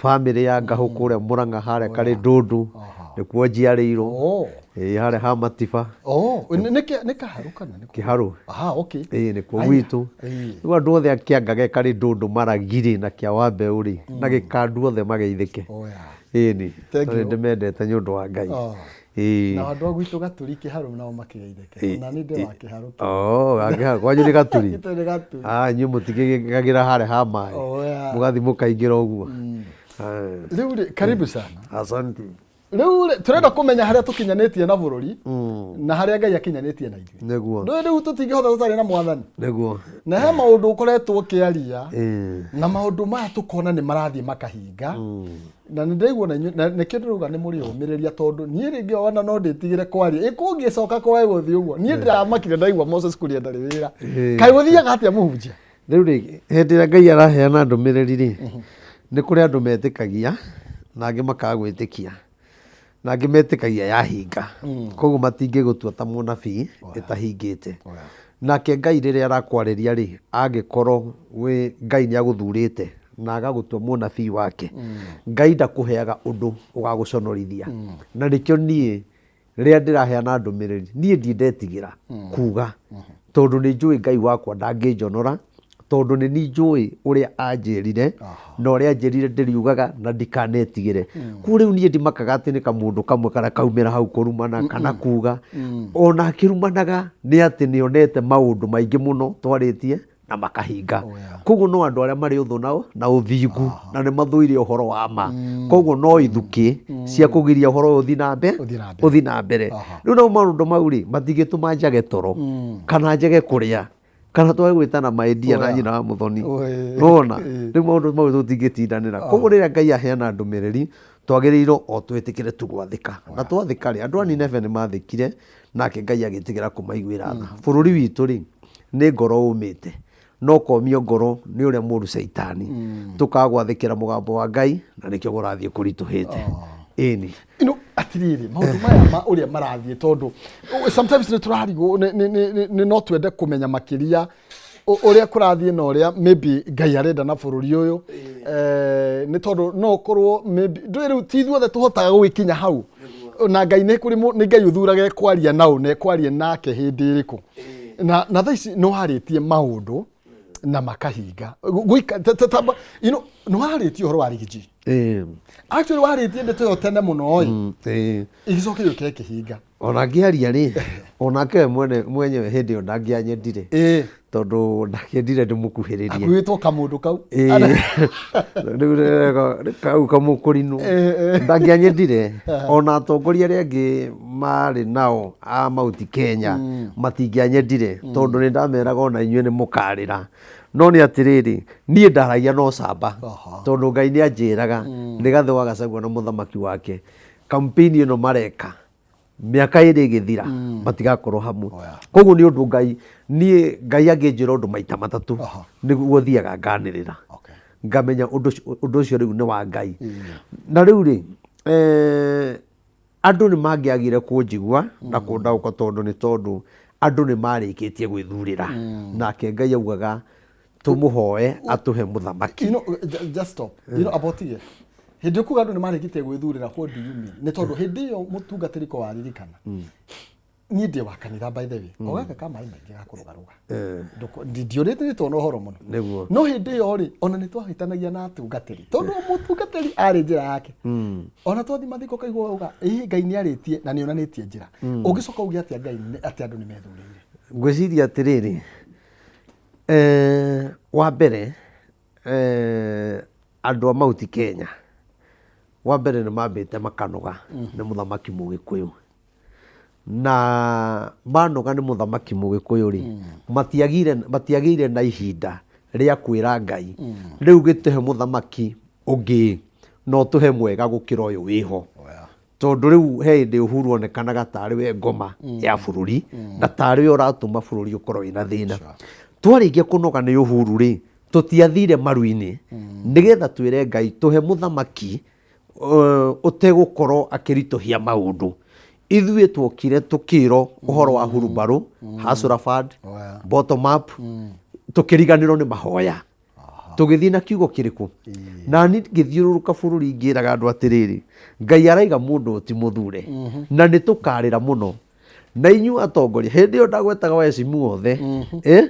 Bamĩrĩ ya Ngahũ kũrĩa Mũrang'a harĩa karĩ Ndũndũ nĩkuo njiarĩirwo. Oh. Ĩĩ harĩa ha Matiba. Oh, nĩ Kaharũ kana nĩ kũ? Kĩharũ. Aha, okay. Ĩĩ nĩkuo Aya. gwitũ. Ĩĩ. Rĩu andũ othe a Kĩangage karĩ Ndũndũ Maragirĩ na kĩa Wambeũ rĩ na Gĩkandu othe mageithĩke. Oh, yeah. Ĩni. Thank Tondũ you. nĩndĩmendete nĩ ũndũ wa Ngai. Oh. Ĩĩ. Na andũ a gwitũ Gaturi Kĩharũ nao makĩgeithĩke. Ona niĩ ndĩ wa Kĩharũ. Oh, wa Kĩharũ. Kwanyu nĩ Gaturi? Gwitũ nĩ Gaturi. Ah, inyuĩ mũtikĩgagĩra harĩa ha maĩ. Oh, yeah. Mũgathiĩ mũkaingĩra ũguo. Ah. Rĩu rĩ, karibu sana. Asante. Rĩu rĩ, tũrenda kũmenya harĩa tũkinyanĩtie na bũrũri na harĩa Ngai akinyanĩtie na ithuĩ. Nĩguo. Ndũĩ rĩu tũtingĩhota tũtarĩ na mwathani. Nĩguo. Na he maũndũ ũkoretwo ũkĩaria Ĩĩ. na maũndũ maya tũkona nĩ marathiĩ makahinga. Na nĩ ndaigua na inyuĩ na nĩkĩo ndĩrauga nĩ mũrĩ ũmĩrĩria tondũ niĩ rĩngĩ ona no ndĩtigĩre kwaria ĩ kũngĩcoka kwae gũthiĩ ũguo niĩ ndĩramakire ndaigua Moses Kuria ndarĩ wĩra. Kaĩ gũthiaga atĩa mũhunjia? Rĩu rĩ, hĩndĩ ĩrĩa Ngai araheana ndũmĩrĩri rĩ, nĩ kũrĩ andũ metĩkagia na angĩ makaga gwĩtĩkia. Na angĩ metĩkagia yahinga. Koguo matingĩgũtua ta mũnabii ĩtahingĩte. Nake Ngai rĩrĩa arakwarĩria rĩ, angĩkorwo wĩ Ngai nĩ agũthurĩte na agagũtua mũnabii wake, Ngai ndakũheaga ũndũ ũgagũconorithia. Na nĩkĩo niĩ Rĩrĩa ndĩraheana ndũmĩrĩri, niĩ ndirĩ ndetigĩra kuga, tondũ nĩ njũĩ Ngai wakwa ndangĩnjonora, tondũ nĩ niĩ njũĩ ũrĩa anjĩrire, na ũrĩa anjĩrire ndĩriugaga na ndikanetigĩre. Koguo rĩu niĩ ndimakaga atĩ nĩ kamũndũ kamwe karĩa kaumĩra hau kũrumana kana kuga, ona akĩrumanaga nĩ atĩ nĩ onete maũndũ maingĩ mũno twarĩtie na makahinga. Oh, yeah. Koguo no andũ arĩa marĩ ũthũ nao na ũthingu na nĩ mathũire ũhoro wa ma. Koguo no ithukĩ cia kũgiria ũhoro ũyũ ũthiĩ na mbere, Ũthiĩ na mbere. ũthiĩ na mbere. Rĩu nao maũndũ mau rĩ matingĩtũma njage toro kana njage kũrĩa kana twage gwĩtana my dear Oh, na yeah. nyina wa mũthoni. Oh, eh. Nĩwona? Eh. Rĩu maũndũ mau tũtingĩtindanĩra. Koguo rĩrĩa Ngai aheana ndũmĩrĩri twagĩrĩirwo o twĩtĩkĩre tu gwathĩka. Na twathĩka rĩ, andũ a Nineve nĩ mathĩkire nake Ngai agĩtĩkĩra kũmaiguĩra tha. Bũrũri witũ rĩ, nĩ ngoro ũmĩte no ũkomio ngoro nĩ ũrĩa mũru caitani tũkaga gwathĩkĩra mũgambo wa Ngai na nĩkĩo kũrathiĩ kũritũhĩte. Ĩni. You know, atirĩrĩ maũndũ maya ma ũrĩa marathiĩ tondũ sometimes nĩ tũrarigwo nĩ no twende kũmenya makĩria ũrĩa kũrathiĩ na ũrĩa maybe Ngai arenda na bũrũri ũyũ. Nĩ tondũ no ũkorwo maybe ndũĩ rĩu ti ithuothe tũhotaga gũgĩkinya hau na Ngai nĩ kũrĩ nĩ Ngai ũthuraga ekwaria naũ na ekwaria nake hĩndĩ ĩrĩkũ na thaa ici nĩ warĩtie maũndũ na makahinga. Gũika you know, nĩ warĩtie ũhoro wa rigiji. Actually warĩtie ndeto ĩyo tene mũno ĩ. Ĩgĩcoka ĩgĩũka ĩkĩhinga. Ona ngĩaria rĩ, onake we mwene mwenyewe hĩndĩ ĩyo ndangĩanyendire tondũ ndakĩendire ndĩmũkuhĩrĩrie. Akuĩtwo kamũndũ kau. Rĩu kau kamũkũrinũ ndangĩanyendire. Ona atongoria arĩa angĩ marĩ nao a Mount Kenya matingĩanyendire tondũ nĩ ndameraga ona inyuĩ nĩ mũkarĩra. No nĩ atĩrĩrĩ, niĩ ndaragia na ũcamba tondũ Ngai nĩ anjĩraga Rigathĩ wa Gachagua na mũthamaki wake kampeni ĩno mareka mĩaka ĩrĩ ĩgĩthira matigakorwo hamwe. Oh, yeah. Koguo nĩ ũndũ Ngai, niĩ Ngai angĩnjĩra ũndũ maita matatũ nĩguo thiaga nganĩrĩra ngamenya ũndũ ũcio rĩu nĩ wa Ngai. Na rĩu rĩ, andũ nĩ mangĩagire kũnjigua na kũndaũka tondũ nĩ tondũ andũ nĩ marĩkĩtie gwĩthurĩra. Nake Ngai augaga tũmũhoe atũhe mũthamaki. You know, just stop. You know, about here. Hĩndĩ ũkuga andũ nĩ marĩkĩtie gwĩthurĩra, what do you mean? Nĩ tondũ hĩndĩ ĩyo mũtungatĩri ko waririkana. Niĩ ndĩ wa kanitha by the way. O gaka ka maĩ maingĩ ga kũrũgarũga. Ndiũrĩte nĩ na ũhoro mũno. Nĩguo. No hĩndĩ ĩyo rĩ, ona nĩ twahĩtanagia na atungatĩri. Tondũ mũtungatĩri arĩ njĩra yake. Ona twathi mathiko kaigua uga, ĩĩ Ngai nĩ arĩtie na nĩ onanĩtie njĩra. Ũngĩcoka uge atĩa Ngai atĩ andũ nĩ methurĩire? Ngwĩciria atĩrĩrĩ, wa mbere andũ a Mount Kenya, wa mbere nĩ mambĩte makanoga nĩ mũthamaki mũgĩkũyũ. Na manoga nĩ mũthamaki mũgĩkũyũ rĩ, matiagĩire na ihinda rĩa kwĩra Ngai, rĩu gĩtũhe mũthamaki ũngĩ na ũtũhe mwega gũkĩra ũyũ wĩho. Tondũ rĩu he hĩndĩ Uhuru onekanaga tarĩ we ngoma ya bũrũri na tarĩ we ũratũma bũrũri ũkorwo wĩna thĩna. Twarĩkia kũnoga nĩ Uhuru rĩ, tũtiathire maru-inĩ nĩgetha twĩre Ngai tũhe mũthamaki ũtegũkorwo akĩritũhia maũndũ. Ithuĩ tuokire tũkĩrwo ũhoro wa hurumbarũ, hustler fund, bottom up, tũkĩriganĩrwo nĩ mahoya. Tũgĩthiĩ na kiugo kĩrĩkũ? Na niĩ ngĩthiũrũrũka bũrũri ngĩraga andũ atĩrĩrĩ, Ngai araiga mũndũ ũyũ ti mũthure, na nĩ tũkarĩra mũno. Na inyuĩ atongoria, hĩndĩ ĩyo ndagwetaga waheshimu othe, eh?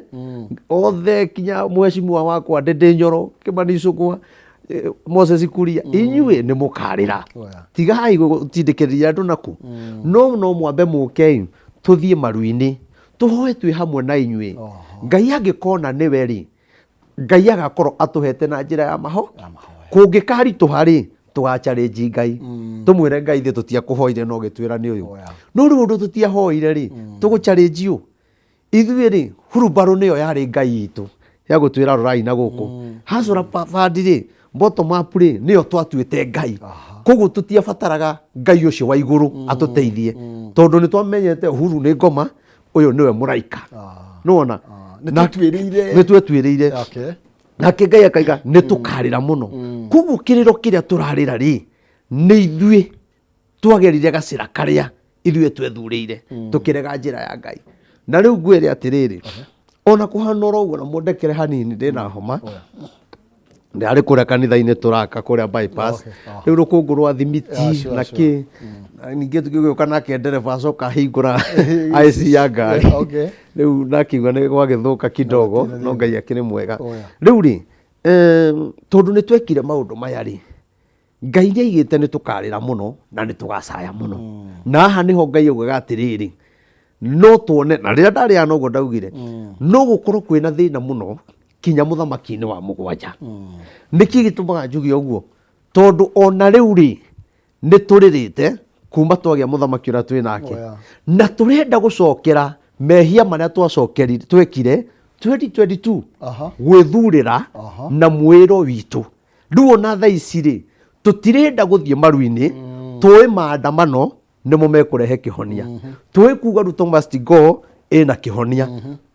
Othe kinya mheshimiwa wakwa Ndĩndĩ Nyoro, Kĩmani Icũkwa, Moses Kuria, inyuĩ nĩ mũkarĩra. Tigai gũtindĩkĩrĩria andũ naku. No mwambe mũkei tũthiĩ maru-inĩ, tũhoe twĩ hamwe na inyuĩ. Ngai angĩkona nĩwe rĩ, Ngai agakorwo atũhete na njĩra ya maho. Kũngĩkaritũha rĩ, tũgacharĩnji Ngai, tũmwĩre Ngai ithuĩ tũtiakũhoire no ũgĩtwĩra nĩ ũyũ. No rĩu ũndũ tũtiahoire rĩ, tũgũcharĩnji ũ? Ithuĩ rĩ, hurumbarũ nĩyo yarĩ Ngai itũ ya gũtwĩra rorai na gũkũ. Hustler Fund rĩ, bottom up rĩ, nĩyo twatuĩte Ngai. Koguo tũtiabataraga Ngai ũcio wa igũrũ atũteithie, tondũ nĩ twamenyete Uhuru nĩ ngoma, ũyũ nĩwe mũraika. Nĩwona? Nĩ twetuĩrĩire. Nĩ twetuĩrĩire. Nake Ngai akaiga nĩ tũkarĩra mũno. Koguo kĩrĩro kĩrĩa tũrarĩra rĩ, nĩ ithuĩ twagerire gacĩra karĩa ithuĩ twethurĩire, tũkĩrega njĩra ya Ngai. Na rĩu ngwĩre atĩrĩrĩ, ona kũhana oro ũguo, na mũndekere hanini ndĩna homa, ndarĩ kũrĩa kanitha-inĩ tũraka kũrĩa bypass. Rĩu rũkũngũ rwa thimiti na kĩ. Na ningĩ tũgĩũka nake ndereba acoka ahingũra IC ya ngari. Rĩu ndakiuga nĩ gwagĩthũka kidogo, no Ngai akĩrĩ mwega. Rĩu rĩ, tondũ nĩ twekire maũndũ maya rĩ, Ngai nĩ aigĩte nĩ tũkarĩra mũno na nĩ tũgacaya mũno. Na haha nĩho Ngai augaga atĩrĩrĩ, no tuone, na rĩrĩa ndarĩ haha noguo ndaugire, no gũkorwo kwĩna thĩna mũno kinya mũthamaki-inĩ wa mũgwanja. Nĩkĩ gĩtũmaga njuge ũguo? Tondũ ona rĩu rĩ, nĩ tũrĩrĩte kuma twagĩa mũthamaki ũrĩa twĩ nake. Na tũrenda gũcokera mehia marĩa twekire 2022, gwĩthurĩra na mwĩro witũ. Rĩu ona thaa ici rĩ, tũtirenda gũthiĩ maru-inĩ, tũĩ maandamano nĩmo mekũrehe kĩhonia. Tũĩ kuga Ruto must go ĩna kĩhonia.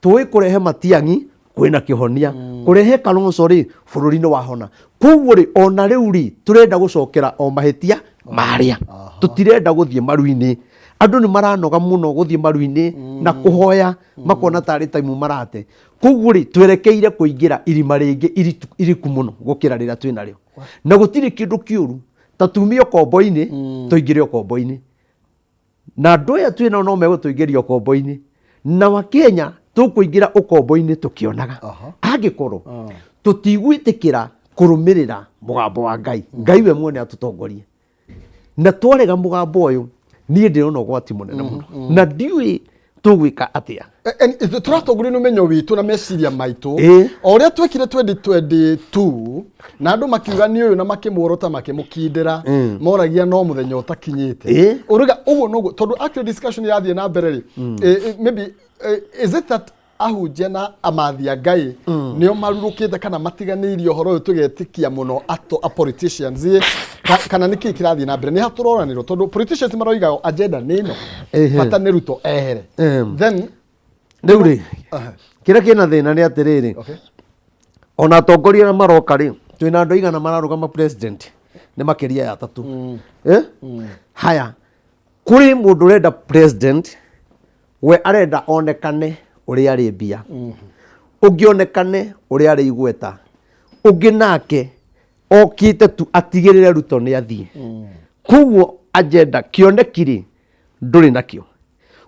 Tũĩ kũrehe Matiang'i kwĩna kĩhonia. Kũrehe Kalonzo rĩ, bũrũri nĩ wahona. Koguo rĩ, ona rĩu rĩ, tũrenda gũcokera o mahĩtia marĩa. Tũtirenda gũthiĩ maru-inĩ. Andũ nĩ maranoga mũno gũthiĩ maru-inĩ na kũhoya, makona tarĩ time marate. Koguo rĩ, twerekeire kũingĩra irima rĩngĩ iriku mũno gũkĩra rĩrĩa twĩ narĩo. Na gũtirĩ kĩndũ kĩũru ta tumie ũkombo-inĩ, tũingĩre ũkombo-inĩ. Na andũ aya twĩ nao no megũtũingĩria ũkombo-inĩ. Na Wakenya tũkũingĩra ũkombo-inĩ tũkĩonaga. Angĩkorwo tũtigwĩtĩkĩra kũrũmĩrĩra mũgambo wa Ngai, Ngai we mwene atũtongorie. Na twarega mũgambo ũyũ, niĩ ndĩrona ũgwati mũnene mũno. Na ndiũĩ tũgwĩka atĩa. Tũratongorio nĩ ũmenyo witũ na meciria maitũ. O ũrĩa twekire 2022 na andũ makiuga nĩ ũyũ na makĩmuorota makĩmũkindĩra, moragia no mũthenya ũtakinyĩte. Ũrauga ũguo noguo, tondũ actually discussion yathiĩ na mbere rĩ, maybe, is it that ahunjia na amathi a Ngai nĩo marurũkĩte kana matiganĩirie ũhoro ũyũ tũgetĩkia mũno ato a politicians ĩ, kana nĩ kĩĩ kĩrathiĩ na mbere? Nĩ ha tũroranĩrwo? Tondũ politicians maroiga agenda nĩ ĩno, bata nĩ Ruto ehere. Then Rĩu rĩ, kĩrĩa kĩna thĩna nĩ atĩrĩrĩ, ona atongoria arĩa maroka rĩ, twĩna andũ aigana mararũgama president? Nĩ makĩria ya atatũ. Haya, kũrĩ mũndũ ũrenda president, we arenda onekane ũrĩa arĩ mbia, ũngĩ onekane ũrĩa arĩ igweta, ũngĩ nake okĩte tu atigĩrĩre Ruto nĩ athiĩ. Koguo agenda kĩoneki rĩ, ndũrĩ nakĩo.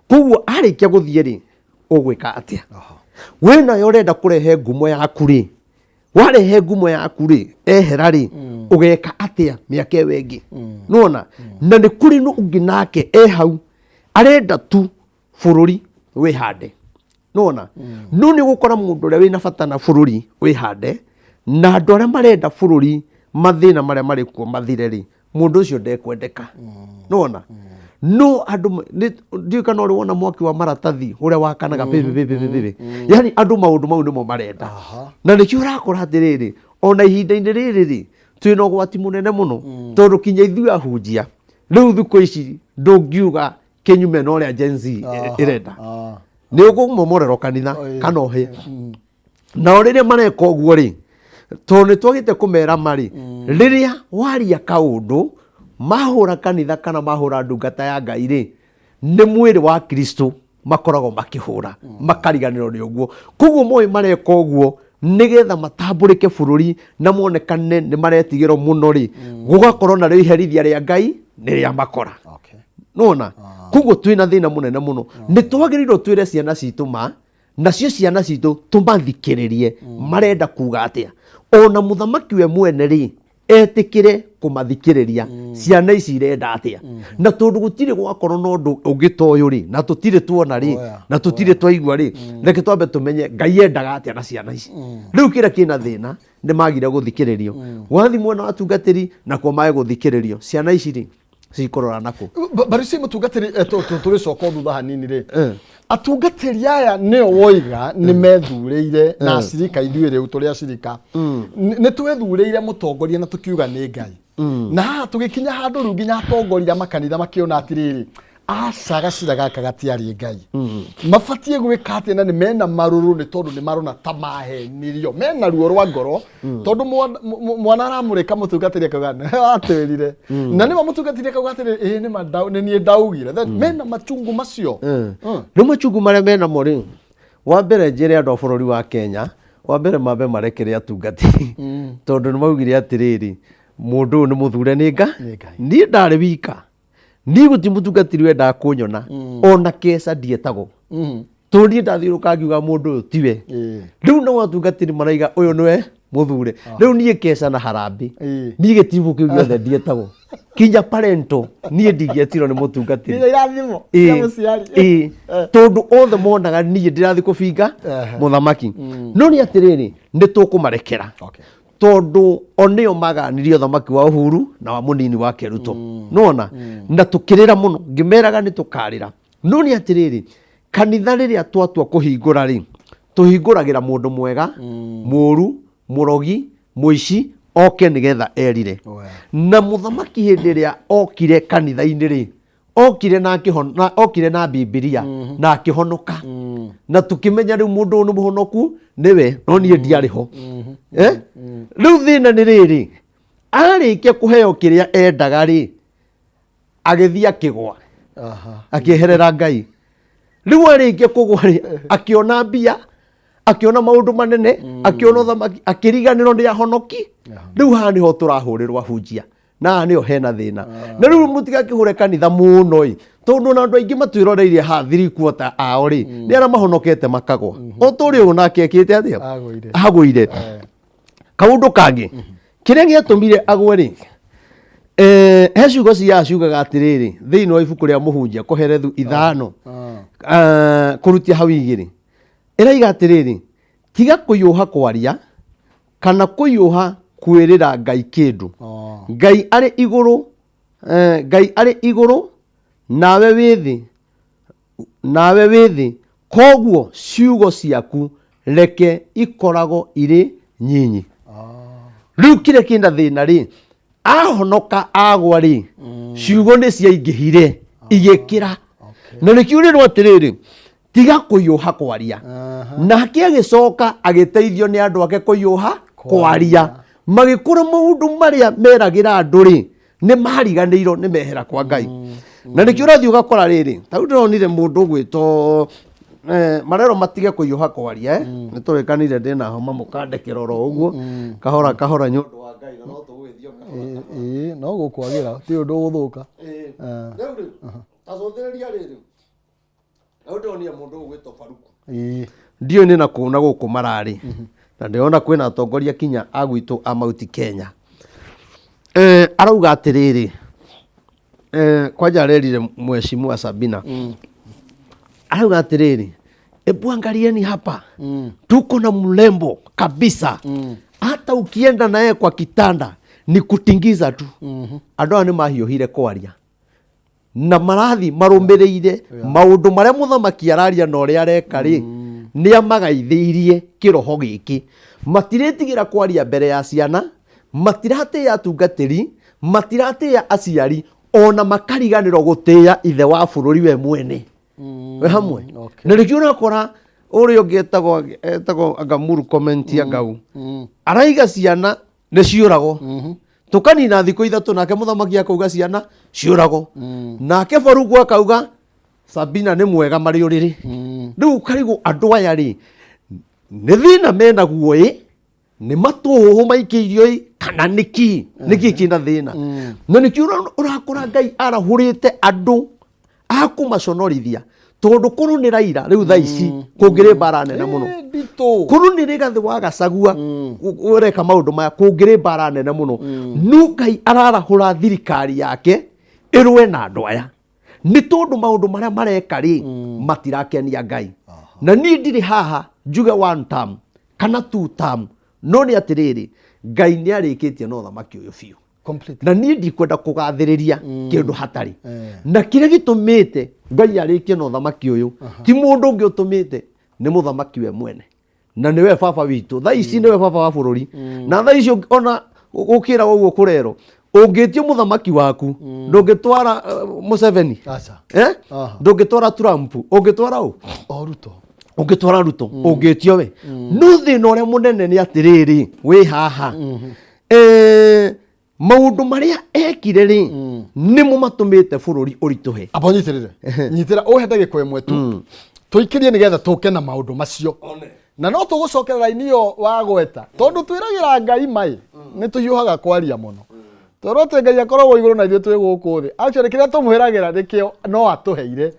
Koguo arĩkia gũthiĩ rĩ, ũgwĩka atĩa? We nayo ũrenda kũrehe ngumo yaku rĩ, warehe ngumo yaku rĩ, ehera rĩ, ũgeka atĩa mĩaka ĩyo ĩngĩ? Nĩwona? Na nĩ kũrĩ no ũngĩ nake e hau arenda tu bũrũri wĩhande. Nĩwona? No nĩ ũgũkora mũndũ ũrĩa wĩna bata na bũrũri wĩhande, na andũ arĩa marenda bũrũri mathĩna marĩa marĩ kuo mathire rĩ, mũndũ ũcio ndekwendeka. Nĩwona? No andũ ndiũĩ kana ũrĩ wona mwaki wa maratathi ũrĩa wakanaga bĩbĩ bĩbĩ bĩbĩ bĩbĩ. Yani andũ maũndũ mau nĩmo marenda. Na nĩkĩo ũrakora atĩrĩrĩ, ona ihinda-inĩ rĩrĩ rĩ, twĩna ũgwati mũnene mũno, tondũ kinya ithuĩ ahunjia rĩu thikũ ici ndũngiuga kĩnyume na ũrĩa Gen Z ĩrenda. Nĩ ũkũmomorerwo kanitha kana ũhĩe. Nao rĩrĩa mareka ũguo rĩ, tondũ nĩ twagĩte kũmera marĩ, rĩrĩa waria kaũndũ mahũra kanitha kana mahũra ndungata ya Ngai rĩ, nĩ mwĩrĩ wa Kristo makoragwo makĩhũra, makariganĩrwo nĩ ũguo. Koguo moĩ mareka ũguo Nĩgetha matambũrĩke bũrũri na monekane nĩ maretigĩrwo mũno rĩ, gũgakorwo narĩo iherithia rĩa Ngai nĩ rĩa makora. Nona koguo twĩna thĩna mũnene mũno. Nĩ twagĩrĩirwo twĩre ciana citũ ma, nacio ciana citũ tũmathikĩrĩrie marenda kuga atĩa. Ona mũthamaki we mwene rĩ, etĩkĩre kũmathikĩrĩria ciana ici irenda atĩa. Na tondũ gũtirĩ gwakorwo na ũndũ ũngĩ ta ũyũ rĩ, na tũtirĩ tuona rĩ, na tũtirĩ twaigua rĩ, reke twambe tũmenye Ngai endaga atĩa na ciana ici. Rĩu kĩrĩa kĩna thĩna nĩ magire gũthikĩrĩrio. Wathiĩ mwena wa atungatĩri nakuo mage gũthikĩrĩrio, ciana ici rĩ cikũrora nakũ? Barisi mũtungatĩri, tũgĩcoka o thutha hanini rĩ, atungatĩri aya nĩo woiga nĩ methurĩire na acirika, ithuĩ rĩu tũrĩ acirika nĩ twethurĩire mũtongoria na tũkiuga nĩ Ngai. Na haha tũgĩkinya handũ rĩu nginya atongoria a makanitha makĩona atĩrĩrĩ, aca, gacira gaka gatiarĩ Ngai. Mabatiĩ gwĩka atĩa? Na nĩ mena marũrũ nĩ tondũ nĩ marona ta mahenirio, mena ruo rwa ngoro tondũ mwana aramũrĩka mũtungatĩri akauga atwĩrire, na nĩma mũtungatĩri akauga atĩrĩ, ĩĩ nĩma nĩ niĩ ndaugire. Then mena machungu macio. Rĩu machungu marĩa menamo rĩ, wa mbere njĩre andũ a bũrũri wa Kenya, wa mbere mambe marekere atungatĩri, tondũ nĩ maugire atĩrĩrĩ, mũndũ ũyũ nĩ mũthure nĩ Ngai. Nĩ Ngai. Niĩ ndarĩ wika, niĩ gũtirĩ mũtungatĩri wendaga kũnyona, ona keca ndietagwo, tondũ niĩ ndathiũrũka ngiuga mũndũ ũyũ tiwe. Rĩu nao atungatĩri maraiga ũyũ nĩwe mũthure. Rĩu niĩ keca na harambĩ, niĩ gĩtimũ kĩu gĩothe ndietagwo, kinya parento niĩ ndingĩetirwo nĩ mũtungatĩri. Nginya irathimo cia mũciari. Ĩĩ, tondũ othe monaga niĩ ndĩrathiĩ kũbinga mũthamaki. No nĩ atĩrĩrĩ, nĩ tũkũmarekera, tondũ o nĩo maganirie ũthamaki wa Uhuru na wa mũnini wake Ruto. Nona na tũkĩrĩra mũno, ngĩmeraga nĩ tũkarĩra. No nĩ atĩrĩrĩ, kanitha rĩrĩa twatua kũhingũra rĩ, tũhingũragĩra mũndũ mwega, mũru, mũrogi, mũici oke nĩgetha erire. Na mũthamaki hĩndĩ ĩrĩa okire kanitha-inĩ rĩ, okire na akĩhona, okire na Bibilia na akĩhonoka, na tũkĩmenya rĩu mũndũ ũyũ nĩ mũhonoku nĩwe, no niĩ ndiarĩ ho. Eh? Rĩu thĩna nĩ rĩrĩ, arĩkia kũheo kĩrĩa endaga rĩ, agĩthiĩ akĩgwa, akĩeherera Ngai. Rĩu arĩkia kũgwa rĩ, akĩona mbia, akĩona maũndũ manene, akĩona ũthamaki, akĩriganĩrwo nĩ ahonoki. Rĩu haha nĩho tũrahũrĩrwo ahunjia, na haha nĩho hena thĩna. Na rĩu mũtigakĩhũre kanitha mũno ĩ, tondũ ona andũ aingĩ matwĩroreirie haha 3/4 ao rĩ, nĩ arĩa mahonokete makagwa, o ta ũrĩa ũyũ nake ekĩte atĩa? Agũire. Agũire. Kaũndũ kangĩ kĩrĩa gĩatũmire agwe rĩ, he ciugo cia ciugaga atĩrĩrĩ thĩinĩ wa ibuku rĩa Mũhunjia Koherethu 5 kũrutia hau 2, ĩraiga atĩrĩrĩ, tiga kũhiũha kwaria kana kũhiũha kwĩrĩra Ngai kĩndũ. Ngai arĩ igũrũ, Ngai arĩ igũrũ nawe wĩ thĩ, nawe wĩ thĩ, koguo ciugo ciaku reke ikoragwo irĩ nyinyi. Rĩu kĩrĩa kĩna thĩna rĩ, ahonoka agwa rĩ, ciugo nĩ ciaingĩhire igĩkĩra. Na nĩkĩo rĩrwo atĩrĩrĩ, tiga kũhiũha kwaria. Nake agĩcoka agĩteithio nĩ andũ ake kũhiũha kwaria, magĩkũra maũndũ marĩa meragĩra andũ rĩ, nĩ mariganĩirwo nĩ mehera kwa Ngai. Na nĩkĩo ũrathiĩ ũgakora rĩrĩ, ta rĩu ndĩronire mũndũ ũgwĩtwo marerwo matige kũhiũha kwaria, eh? Nĩ tũrĩkanire ndĩna homa, mũkandekera oro ũguo kahora kahora nĩ ũndũ wa Ngai, na no tũgũgĩthiĩ o kahora. Ĩĩ, no gũkwagĩra ti ũndũ ũgũthũka. Rĩu rĩ, ta cũthĩrĩria rĩrĩ, rĩu ndĩronire mũndũ ũgwĩtwo Faruku. Ndiũĩ nĩ na kũ na gũkũ mararĩ, na ndĩrona kwĩna atongoria kinya a gwitũ a Mauti Kenya. Arauga atĩrĩrĩ, kwanja arerire mheshimiwa Sabina, arauga atĩrĩrĩ, ebu angalieni hapa, tuko na mrembo kabisa, hata ukienda naye kwa kitanda ni kutingiza tu. Andũ aya nĩ mahiũhire kwaria na marathi marũmĩrĩire maũndũ marĩa mũthamaki araria na ũrĩa areka rĩ, nĩ amagaithĩirie kĩroho gĩkĩ. Matirĩtigĩra kwaria mbere ya ciana, matiratĩĩa atungatĩri, matiratĩĩa aciari, ona makariganĩrwo gũtĩĩa ithe wa bũrũri we mwene. We hamwe. Na nĩkĩo ũrakora ũrĩa ũngĩ etagwo Angamuru comment ya Ngau araiga ciana nĩ ciũragwo, tũkanina thikũ 3, nake mũthamaki akauga ciana ciũragwo, nake Barugu akauga Sabina nĩ mwega marĩ ũrĩrĩ. Rĩu ũkarigwo andũ aya rĩ, Nĩ thĩna menaguo ĩ, nĩ matũhũhũ maikĩirio ĩ, kana nĩkĩ nĩkĩ kĩna thĩna? Na nĩkĩo ũrakora Ngai arahũrĩte andũ akũmaconorithia, tondũ korwo nĩ Raila rĩu thaa ici kũngĩrĩ mbara nene mũno. Ĩ, nditũ. Korwo nĩ Rigathĩ wa Gachagua ũreka maũndũ maya, kũngĩrĩ mbara nene mũno. No Ngai ararahũra thirikari yake ĩrũe na andũ aya, nĩ tondũ maũndũ marĩa mareka rĩ, matirakenia Ngai. Na niĩ ndirĩ haha njuge one term kana two term, no nĩ atĩrĩrĩ, Ngai nĩ arĩkĩtie na ũthamaki ũyũ biũ. Complete. Na niĩ ndikwenda kũgathĩrĩria kĩndũ hatarĩ na kĩrĩa gĩtũmĩte Ngai arĩkie na ũthamaki ũyũ. Ti mũndũ ũngĩ ũtũmĩte, nĩ mũthamaki we mwene, na nĩwe baba witũ thaa ici, nĩwe baba wa bũrũri. Na thaa ici ona gũkĩra ũguo kũrerwo, ũngĩtio mũthamaki waku, ndũngĩtwara Museveni. Aca. Eh? Aha. Ndũngĩtwara Trump, ũngĩtwara ũ? O Ruto. Ũngĩtwara Ruto, ũngĩtio we. No thĩna ũrĩa mũnene nĩ atĩrĩrĩ, wĩ haha, maũndũ marĩa ekire rĩ, nĩmo matũmĩte bũrũri ũritũhe. Amba ũnyitĩrĩre, nyitĩra ũhe ndagĩka ĩmwe tu tũikĩrie, nĩgetha tũke na maũndũ macio, na no tũgũcokera raini ĩyo wagweta, tondũ twĩragĩra Ngai mai nĩ tũhiũhaga kwaria mũno, tondũ atĩ Ngai akoragwo igũrũ na ithuĩ twĩ gũkũ thĩ. Actually, kĩrĩa tũmwĩragĩra nĩkĩo no atũheire,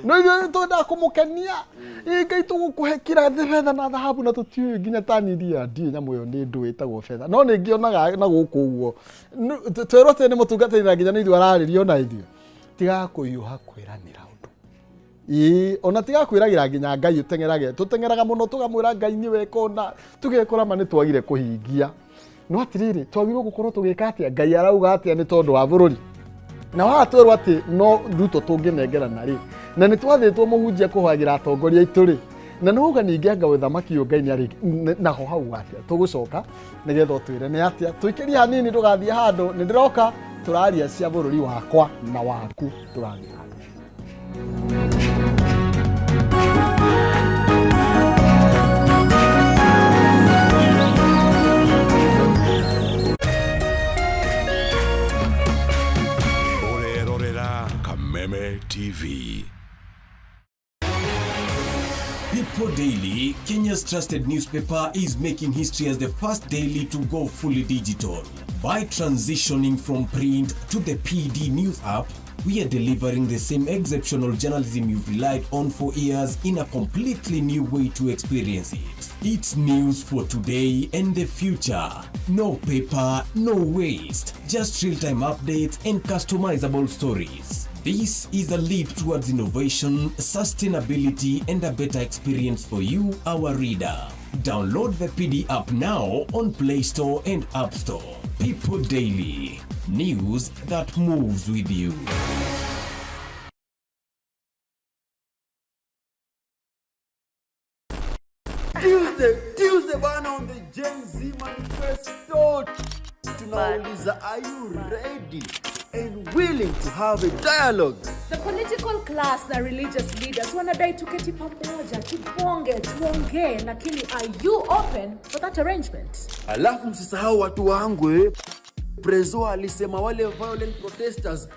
no ithuĩ nĩ twendaga kũmũkenia. Ĩ Ngai, tũgũkũhe kĩra betha na thahabu, na tũtiũĩ nginya tani iria ndiũĩ nyamũ ĩyo nĩ ndũ ĩtagwo betha, no nĩ ngĩonaga na gũkũ ũguo. Twerwo atĩ nĩ mũtungatĩri na nginya nĩ ithuĩ ararĩria, ona ithuĩ tigaga kũhiũha kwĩranĩra ũndũ. Ĩĩ, ona tiga kwĩragĩra nginya Ngai ũteng'erage, tũteng'eraga mũno tũgamwĩra Ngai nĩ weka ũna, tũgekora ma nĩ twagire kũhingia. No atĩrĩrĩ, twagĩrĩirwo gũkorwo tũgĩka atĩa? Ngai arauga atĩa nĩ tondũ wa bũrũri? Na haha twerwo atĩ no Ruto tũngĩnengerana rĩ, na nĩ twathĩtwo mũhunjia kũhoyagĩra atongoria aitũ rĩ, na nĩ wauga ningĩ anga ũthamaki ũyũ Ngai nĩ arĩ naho hau atĩa? Tũgũcoka nĩgetha ũtwĩre nĩ atĩa. Tũikĩrie hanini, ndũgathiĩ handũ, nĩ ndĩroka tũraria cia bũrũri wakwa na waku, ndũgathiĩ handũ. Ũrerorera Kameme TV. People Daily, Kenya's trusted newspaper, is making history as the first daily to go fully digital. By transitioning from print to the PD News app, we are delivering the same exceptional journalism you've relied on for years in a completely new way to experience it. It's news for today and the future. No paper, no waste, just real-time updates and customizable stories. This is a leap towards innovation, sustainability, and a better experience for you, our reader. Download the PD app now on Play Store and App Store. People Daily, news that moves with you. Tuesday, Tuesday bana, on the Gen Z Manifesto. Tunauliza, are you ready and willing to have a dialogue? The political class na religious leaders wanadai tuketi pamoja, tubonge, tuongee, lakini are you open for that arrangement? Alafu msisahau watu wangu, eh. Prezo alisema wale violent protesters,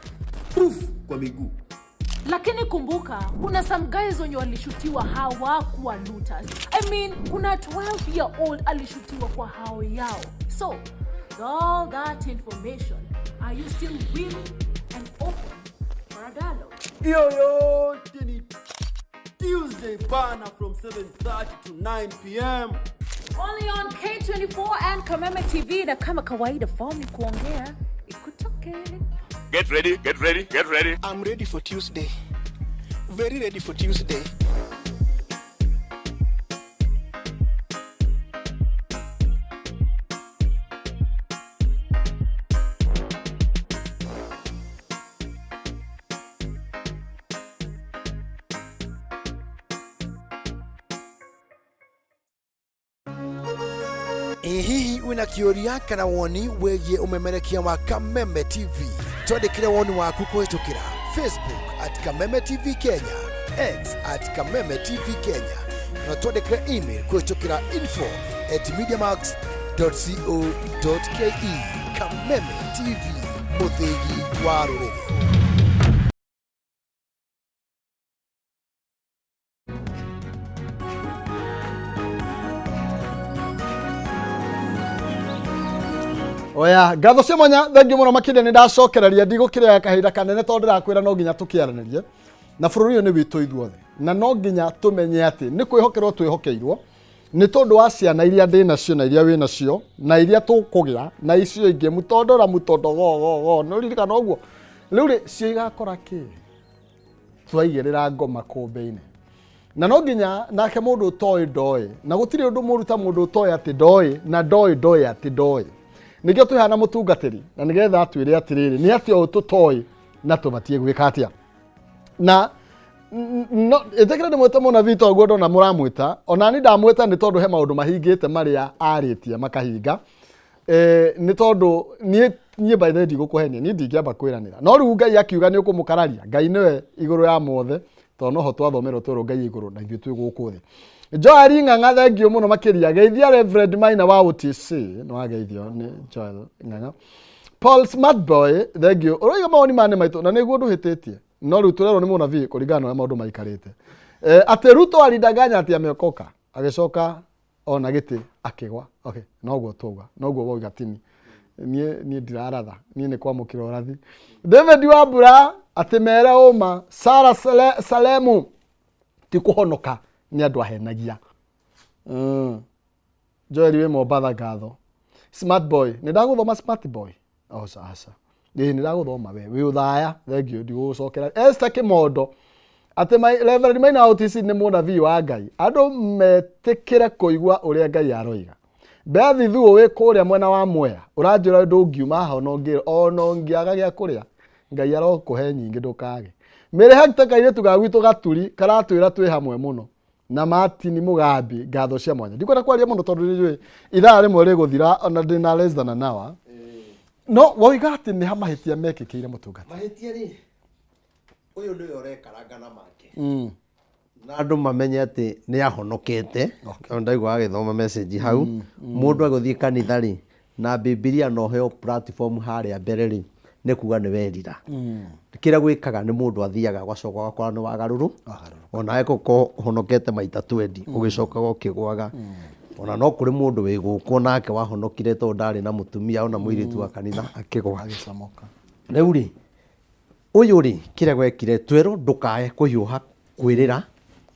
proof kwa miguu. Lakini kumbuka kuna some guys wenye walishutiwa hawakuwa looters. I mean, kuna 12 year old alishutiwa kwa hao yao. So, with all that information, are you still willing and open for a dialogue? Hiyo yote ni Tuesday bana, from 7:30 to 9 p.m. Only on K24 and Kameme TV, na kama kawaida form ni kuongea ikutoke. Get ready, get ready, get ready. I'm ready for Tuesday. Very ready for Tuesday. Ĩ hihi wĩna kĩũria kana woni wĩgiĩ ũmemerekia wa Kameme TV? Twandĩkĩre woni waku kũhĩtũkĩra Facebook @KamemeTV Kenya, X @KamemeTV Kenya, kana twandĩkĩre email kũhĩtũkĩra info@mediamax.co.ke. Kameme TV, mũthĩgi wa rũrĩrĩ. Oya, ngatho cia mwanya, thengiũ mũno makĩria. Nĩ ndacokereria, ndigũkĩrĩa kahinda kanene tondũ ndĩrakwĩra no nginya tũkĩaranĩrie na bũrũri ũyũ nĩ witũ ithuothe, na no nginya tũmenye atĩ nĩ kwĩhokerwo twĩhokeirwo nĩ tondũ wa ciana iria ndĩ nacio na iria wĩ nacio na iria tũkũgĩa na icio ingĩ mũtondora mũtondogogogo nĩ ũririkana ũguo. Rĩu rĩ, cio igakora kĩ twaigĩrĩra ngoma kũmbĩ-inĩ? Na no nginya nake mũndũ ũtoĩ ndoĩ, na gũtirĩ ũndũ mũru ta mũndũ ũtoĩ atĩ ndoĩ na ndoĩ ndoĩ atĩ ndoĩ. Nĩkĩo twĩ na mũtungatĩri, na nĩgetha atwĩre atĩrĩrĩ, nĩ atĩa ũũ tũtoĩ na tũbatiĩ gwĩka atĩa. Na no ĩtĩkĩra ndĩmwĩte mũnabii toguo ndona mũramwĩta, ona ni ndamwĩta nĩ tondũ he maũndũ mahingĩte marĩa arĩtie makahinga. Nĩ tondũ niĩ by the way ndigũkũhenia, niĩ ndingĩamba kwĩranĩra, no rĩu Ngai akiuga nĩ ũkũmũkararia. Ngai nĩwe igũrũ ya mothe, tondũ noho twathomerwo twerwo Ngai igũrũ na ithuĩ twĩ gũkũ thĩ. Joel Ng'ang'a, thengiũ mũno makĩria. Geithia Reverend Maina wa OTC. Nĩ wageithio nĩ Joel Ng'ang'a. Paul Smart Boy, thengiũ. Ũroiga mawoni maya nĩ maitũ na nĩguo ndũhĩtĩtie, no rĩu tũrerwo nĩ mũnabii kũringana na ũrĩa maũndũ maikarĩte, atĩ Ruto alidanganya atĩ ameokoka, agĩcoka ona gĩtĩ akĩgwa. Okay, noguo twauga, noguo wauga. Tini niĩ ndiraratha, niĩ nĩ kwamũkĩra ũrathi. David Wambura atĩ mere ũma Sara Salemu ti kũhonoka, nĩ andũ ahenagia. Joel wĩ Mombatha, ngatho. Smart Boy, nĩ ndagũthoma. Smart Boy, aca aca, ĩĩ, nĩ ndagũthoma. We wĩ ũthaya, thengiũ, ndigũgũcokera. Esther Kĩmondo atĩ Reverend Maina OTC nĩ mũnabii wa Ngai, andũ metĩkĩre kũigua ũrĩa Ngai aroiga. Beathi Thuo wĩ kũrĩa mwena wa Mwea, ũranjĩra ndũngiuma haha ona ũngĩaga gĩa kũrĩa, Ngai arokũhe nyingĩ ndũkage. Mĩrĩ Hector kairĩtu ga gwitũ Gaturi karatwĩra twĩ hamwe mũno na Martin Mugambi, ngatho cia mwanya. Ndikwenda kwaria mũno tondũ nĩ njũĩ ithaa rĩmwe rĩgũthira ona ndĩna less than an hour, no woiga atĩ nĩ ha mahĩtia mekĩkĩire mũtungata. Mahĩtia rĩ, ũyũ nĩwe ũrekaranga na make na andũ mamenye atĩ nĩ ahonokete, tondũ ndaigua agĩthoma message hau. Mũndũ agũthiĩ kanitha rĩ na Bibilia na ũheo platform harĩa mbere rĩ, nĩ kuga nĩ werira. Kĩrĩa gwĩkaga nĩ mũndũ athiaga ũgacoka ũgakora nĩ wagarũrũ, onawe koko ũhonokete maita 20 ũgĩcokaga ũkĩgwaga. Ona no kũrĩ mũndũ wĩ gũkũ nake wahonokire tondũ ndarĩ na mũtumia ona mũirĩtu wa kanitha, akĩgwa. Agĩcomoka. Rĩu rĩ, ũyũ rĩ, kĩrĩa gwekire, twerwo ndũkae kũhiũha kwĩrĩra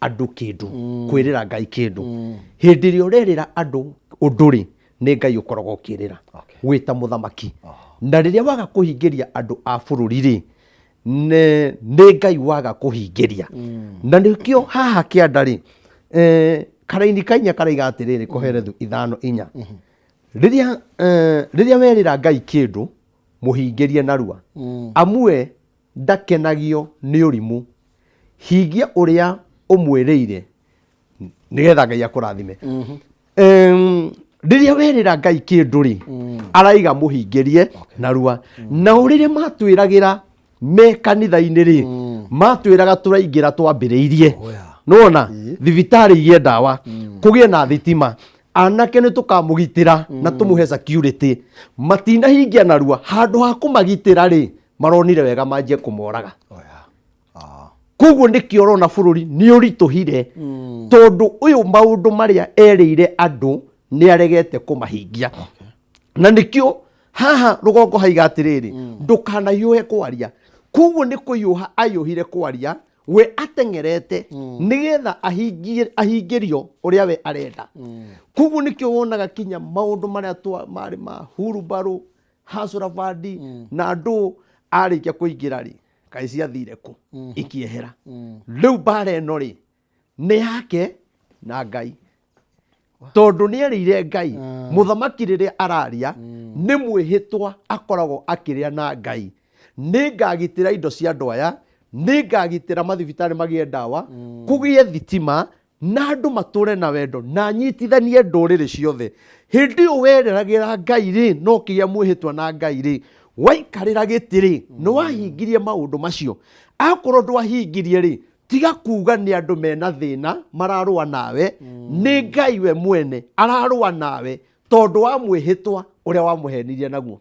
andũ kĩndũ, kwĩrĩra Ngai kĩndũ. Hĩndĩ ĩrĩa ũrerĩra andũ ũndũ rĩ, nĩ Ngai ũkoragwo ũkĩrĩra wĩ ta mũthamaki. Na rĩrĩa waga kũhingĩria andũ a bũrũri rĩ, nĩ Ngai waga kũhingĩria. Na nĩkĩo haha kĩanda rĩ, karaini kainya karaiga atĩrĩrĩ, Koherethu 5:4, rĩrĩa werĩra Ngai kĩndũ, mũhingĩrie narua, amue ndakenagio nĩ ũrimũ. Hingia ũrĩa ũmwĩrĩire nĩgetha Ngai akũrathime. Rĩrĩa werĩra Ngai kĩndũ rĩ, araiga mũhingĩrie narua. Nao rĩrĩa matwĩragĩra me kanitha-inĩ rĩ, matwĩraga tũraingĩra twambĩrĩirie nona thibitarĩ igĩe ndawa, kũgĩe na thitima, anake nĩ tũkamũgitĩra na tũmũhe security. Matinahingia narua. Handũ ha kũmagitĩra rĩ, maronire wega manjie kũmoraga. Koguo nĩkĩo ũrona bũrũri nĩ ũritũhire, tondũ ũyũ maũndũ marĩa erĩire andũ nĩ aregete kũmahingia. Na nĩkĩo haha rũgongo haiga atĩrĩrĩ, ndũkanahiũhe kwaria. Koguo nĩ kũhiũha ahiũhire kwaria, we ateng'erete nĩgetha ahingĩrio ũrĩa we arenda. Koguo nĩkĩo wonaga kinya maũndũ marĩa marĩ ma hurumbarũ hacuravandi na andũ arĩkia kũingĩra rĩ, kaĩ ciathire kũ ikĩehera. Rĩu mbara ĩno rĩ, nĩ yake na Ngai, tondũ nĩ erĩire Ngai. Mũthamaki rĩrĩa araria nĩ mwĩhĩtwa akoragwo akĩrĩa na Ngai: nĩ ngagitĩra indo cia andũ aya, nĩ ngagitĩra mathibitarĩ magĩe ndawa, kũgĩe thitima, na andũ matũre na wendo, na nyitithanie ndũrĩrĩ ciothe. Hĩndĩ ĩyo wereragĩra Ngai rĩ, no kĩgĩa mwĩhĩtwa na Ngai rĩ, waikarĩra gĩtĩ rĩ, nĩ wahingirie maũndũ macio? Akorwo ndwahingirie rĩ, tiga kuga nĩ andũ mena thĩna mararũa nawe. Nĩ Ngai we mwene ararũa nawe, tondũ wa mwĩhĩtwa ũrĩa wamũhenirie naguo.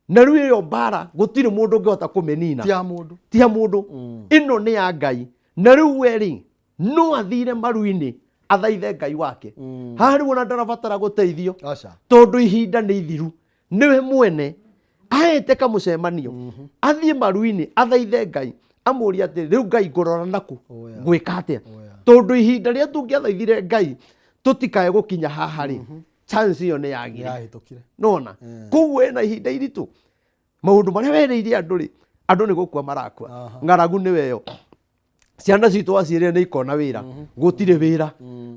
Na rĩu ĩyo mbara gũtirĩ mũndũ ũngĩhota kũmĩnina. Ti ya mũndũ. Ti ya mũndũ, ĩno nĩ ya Ngai. Na rĩu we rĩ, no athire maru-inĩ athaithe Ngai wake. Haha rĩu ona ndarabatara gũteithio, Aca. tondũ ihinda nĩ ithiru. Nĩwe mwene aete kamũcemanio, athiĩ maru-inĩ athaithe Ngai, amũrie atĩ rĩu Ngai ngũrora naku, ngwĩka atĩa, tondũ ihinda rĩrĩa tũngĩathaithire Ngai tũtikae gũkinya haha rĩ, chance ĩyo nĩ yagire. Yahĩtũkire. Nona koguo ĩna ihinda iritũ, maũndũ marĩa werĩire andũ rĩ, andũ nĩ gũkua marakua. Ng'aragu nĩwe ĩyo, ciana citũ waciĩrire nĩ ikona wĩra, gũtirĩ wĩra.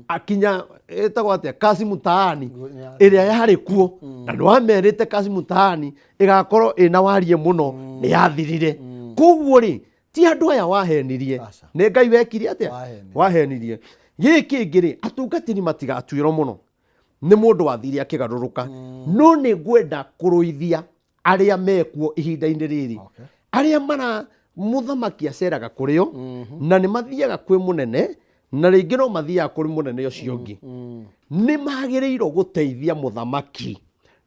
Akinya ĩtagwo atĩa, kazi mtaani ĩrĩa yarĩ kuo, na nĩ wamerĩte kazi mtaani ĩgakorwo ĩna warie mũno, nĩ yathirire. Koguo rĩ, ti andũ aya wahenirie. Aca. Nĩ Ngai wekire atĩa? Wahenirie. Wahenirie. Gĩkĩ kĩngĩ rĩ, atungatĩri matigatuĩrwo mũno nĩ mũndũ wathire akĩgarũrũka, no nĩ ngwenda kũrũithia arĩa mekuo ihinda-inĩ rĩrĩ, arĩa mara mũthamaki aceraga kũrĩ o, na nĩ mathiaga kwĩ mũnene, na rĩngĩ no mathiaga kũrĩ mũnene ũcio ũngĩ. Nĩ magĩrĩirwo gũteithia mũthamaki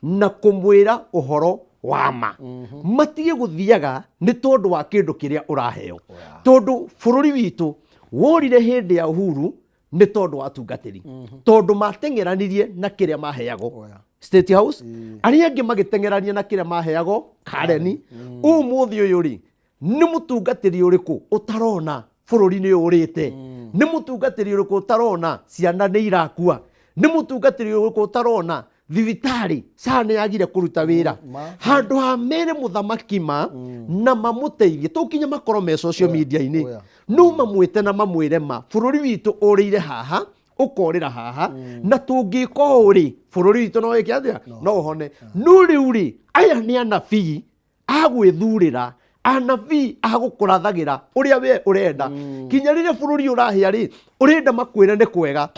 na kũmwĩra ũhoro wa ma, matige gũthiaga nĩ tondũ wa kĩndũ kĩrĩa ũraheo, tondũ bũrũri witũ worire hĩndĩ ya Uhuru nĩ tondũ wa atungatĩri, tondũ mateng'eranirie na kĩrĩa maheagwo State House, arĩa angĩ magĩteng'erania na kĩrĩa maheagwo Kareni. Ũmũthĩ ũyũ rĩ, nĩ mũtungatĩri ũrĩkũ ũtarona bũrũri nĩ ũrĩte? Nĩ mũtungatĩri ũrĩkũ ũtarona ciana nĩ irakua? Nĩ mũtungatĩri ũrĩkũ ũtarona thibitarĩ SHA nĩ yagire kũruta wĩra? Handũ ha mere mũthamaki ma na mamũteithie, tũkinye makorwo me social media-inĩ, no mamwĩte na mamwĩre ma bũrũri witũ ũrĩire haha, ũkorĩra haha, na tũngĩka ũũ rĩ, bũrũri witũ no wĩke atĩa? No ũhone. No rĩu rĩ, aya nĩ anabii agwĩthurĩra, anabii agũkũrathagĩra ũrĩa we ũrenda. Kinya rĩrĩa bũrũri ũrahĩa rĩ, ũrenda makwĩre nĩ kwega.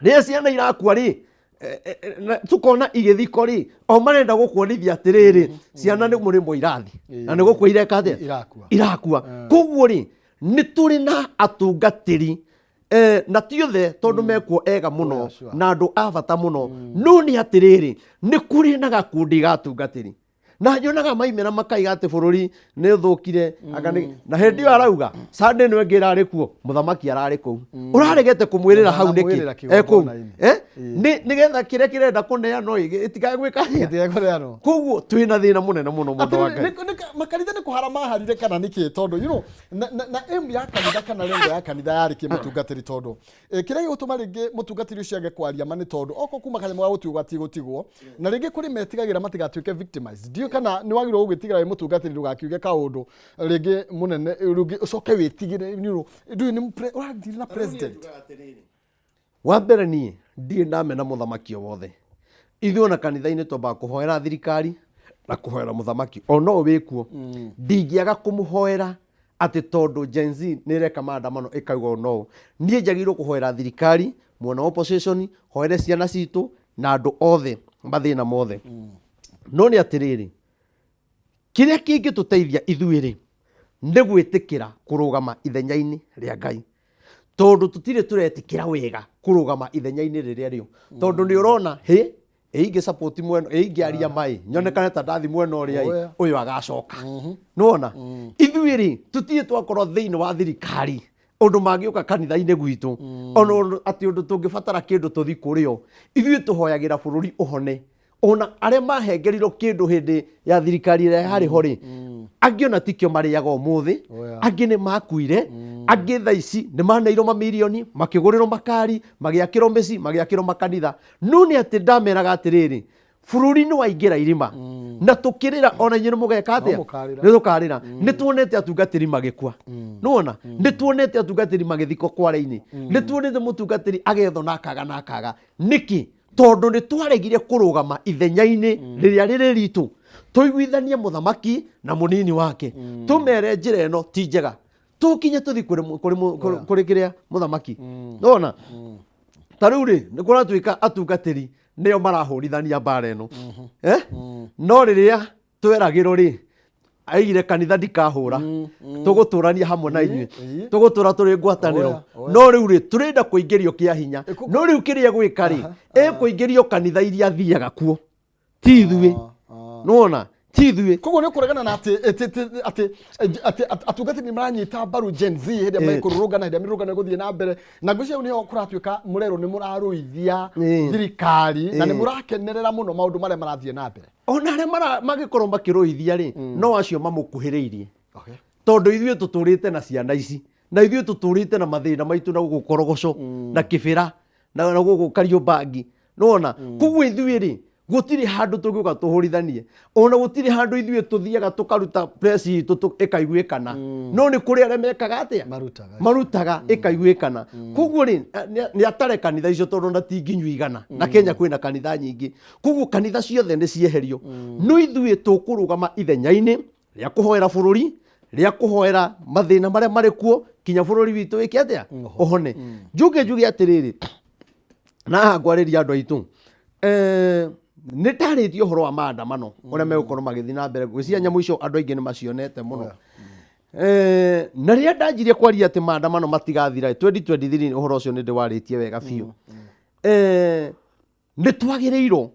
Rĩrĩa ciana irakua rĩ, tukona igĩthiko rĩ, o marenda gũkuonithia atĩrĩrĩ, ciana nĩ mũrĩmo irathi na nĩ gũkua ireka atĩa? Irakua. Irakua. Koguo rĩ, nĩ tũrĩ na atungatĩri, na ti othe, tondũ mekuo ega mũno na andũ a bata mũno, no nĩ atĩrĩrĩ, nĩ kũrĩ na gakundi ga atungatĩri na nyonaga maimĩra makaiga atĩ bũrũri nĩ ũthũkire. Anga na hĩndĩ ĩyo arauga Sunday nĩ ĩngĩ ĩrarĩ kuo, mũthamaki ararĩ kũu, ũraregete kũmwĩrĩra hau nĩkĩ? Ndũnamwĩrĩra Ekũu kĩgongona-inĩ. Nĩgetha kĩrĩa kĩrenda kũneanwo ĩtikae gwĩka atĩa? Gĩtigekũneanwo. Koguo twĩna thĩna mũnene mũno, mũndũ wa Atĩrĩrĩ, Ngai. Makanitha nĩ kũhara maharire kana nĩkĩ? Tondũ na aim ya kanitha kana lengo ya kanitha yarĩ kĩ, mũtungatĩri? Tondũ kĩrĩa gĩgũtũma rĩngĩ mũtungatĩri ũcio age kwaria ma nĩ tondũ oko kuma kanyamũ ga gũtigwo gatigũtigwo, na rĩngĩ kũrĩ metigagĩra matigatuĩke victimized. Ndiũĩ kana nĩ wagĩrĩirwo gũgĩtigĩra wĩ mũtungatĩri ndũgakiuge kaũndũ rĩngĩ mũnene, rĩngĩ ũcoke wĩtigĩre, ndũĩ nĩ ũradeal na president. Wa mbere, niĩ ndirĩ ndamena mũthamaki o wothe. Ithuĩ ona kanitha-inĩ twambaga kũhoera thirikari na kũhoera mũthamaki o no wĩkuo. Ndingĩaga kũmũhoera atĩ tondũ Gen Z nĩ ĩreka maandamano ĩkauga ũũ no ũũ. Niĩ njagĩrĩirwo kũhoera thirikari, mwena wa opposition, hoere ciana citũ na andũ othe mathĩna mothe. No nĩ atĩrĩrĩ, kĩrĩa kĩngĩtũteithia ithuĩ rĩ, nĩ gwĩtĩkĩra kũrũgama ithenya-inĩ rĩa Ngai, tondũ tũtirĩ tũretĩkĩra wega kũrũgama ithenya-inĩ rĩrĩa rĩo, tondũ nĩ ũrona hĩ ĩ ingĩ support mwena ĩ ingĩaria mai nyonekane ta ndathi mwena ũrĩa ĩ, ũyũ agacoka. Nĩwona ithuĩ rĩ, tũtirĩ twakorwo thĩinĩ wa thirikari ũndũ mangĩũka kanitha-inĩ gwitũ, ona atĩ ũndũ tũngĩbatara kĩndũ tũthi kũrĩ o. Ithuĩ tũhoyagĩra bũrũri ũhone. Ona arĩa mahengerirwo kĩndũ hĩndĩ ya thirikari ĩrĩa yarĩ ho rĩ, angĩ ona tikĩo marĩaga ũmũthĩ. Angĩ nĩ makuire, angĩ thaa ici nĩ maneirwo mamirioni, makĩgũrĩrwo makari, magĩakĩrwo mĩciĩ, magĩakĩrwo makanitha. No nĩ atĩ ndameraga atĩrĩrĩ, bũrũri nĩ waingĩra irima na tũkĩrĩra, ona inyuĩ nĩ mũgeka atĩa? Mũkarĩra. Nĩ tũkarĩra. Nĩ tuonete atungatĩri magĩkua, nĩwona nĩ tuonete atungatĩri magĩthikwo kware-inĩ, nĩ tuonete mũtungatĩri agethwo na akaga na akaga. Nĩkĩ? Tondũ nĩ twaregire kũrũgama ithenya-inĩ rĩrĩa rĩrĩ ritũ, tũiguithanie mũthamaki na mũnini wake, tũmere njĩra ĩno ti njega, tũkinye tũthi kũrĩ kũrĩ kĩrĩa mũthamaki. Nĩwona ta rĩu rĩ, nĩ kũratuĩka atungatĩri nĩo marahũrithania mbara ĩno, eh? No rĩrĩa tweragĩrwo rĩ, aigire kanitha ndikahũra, tũgũtũrania hamwe na inyuĩ, tũgũtũra tũrĩ ngwatanĩro. Oya, oya. No rĩu rĩ, tũrenda kũingĩrio kĩa hinya. No rĩu kĩrĩa gwĩka rĩ, ĩkũingĩrio kanitha iria athiaga kuo, ti ithuĩ. Nĩwona Ti ithuĩ. Koguo nĩ kũregana na atĩ atĩ atĩ atĩ atĩ atungatĩri nĩ maranyita mbaru Gen Z hĩndĩ ĩrĩa mekũrũrũngana, hĩndĩ ĩrĩa mĩrũrũngano ĩgũthiĩ na mbere, na ngwĩciria hau nĩho kũratuĩka mũrerwo nĩ mũrarũithia thirikari na nĩ mũrakenerera mũno maũndũ marĩa marathiĩ na mbere. Ona arĩa magĩkorwo makĩrũithia rĩ, no acio mamũkuhĩrĩirie. Okay. Tondũ ithuĩ tũtũrĩte na ciana ici, na ithuĩ tũtũrĩte na mathĩna maitũ na gũkũ Korogoco, na Kĩbĩra, na gũkũ Kariobangi. Nĩwona? Koguo ithuĩ rĩ, gũtirĩ handũ tũngĩũka tũhũrithanie. Ona gũtirĩ handũ ithuĩ tũthiaga tũkaruta press itũ ĩkaiguĩkana. No nĩ kũrĩ arĩa mekaga atĩa? Marutaga. Marutaga ĩkaiguĩkana. Koguo rĩ, nĩ atare kanitha icio tondũ ona ti nginyu igana. Na Kenya kwĩna kanitha nyingĩ. Koguo kanitha ciothe nĩ cieherio. No ithuĩ tũkũrũgama ithenya-inĩ rĩa kũhoera bũrũri, rĩa kũhoera mathĩna marĩa marĩ kuo kinya bũrũri witũ wĩke atĩa? Ũhone. Njuge njuge atĩrĩrĩ, na haha ngwarĩria andũ aitũ, nĩ ndarĩtie ũhoro wa maandamano ũrĩa megũkorwo magĩthiĩ na mbere. Ngwĩciria nyamũ icio andũ aingĩ nĩ macionete mũno. Na rĩrĩa ndanjirie kwaria atĩ maandamano matigathira 2023, ũhoro ũcio nĩ ndĩwarĩtie wega biũ. Nĩ twagĩrĩirwo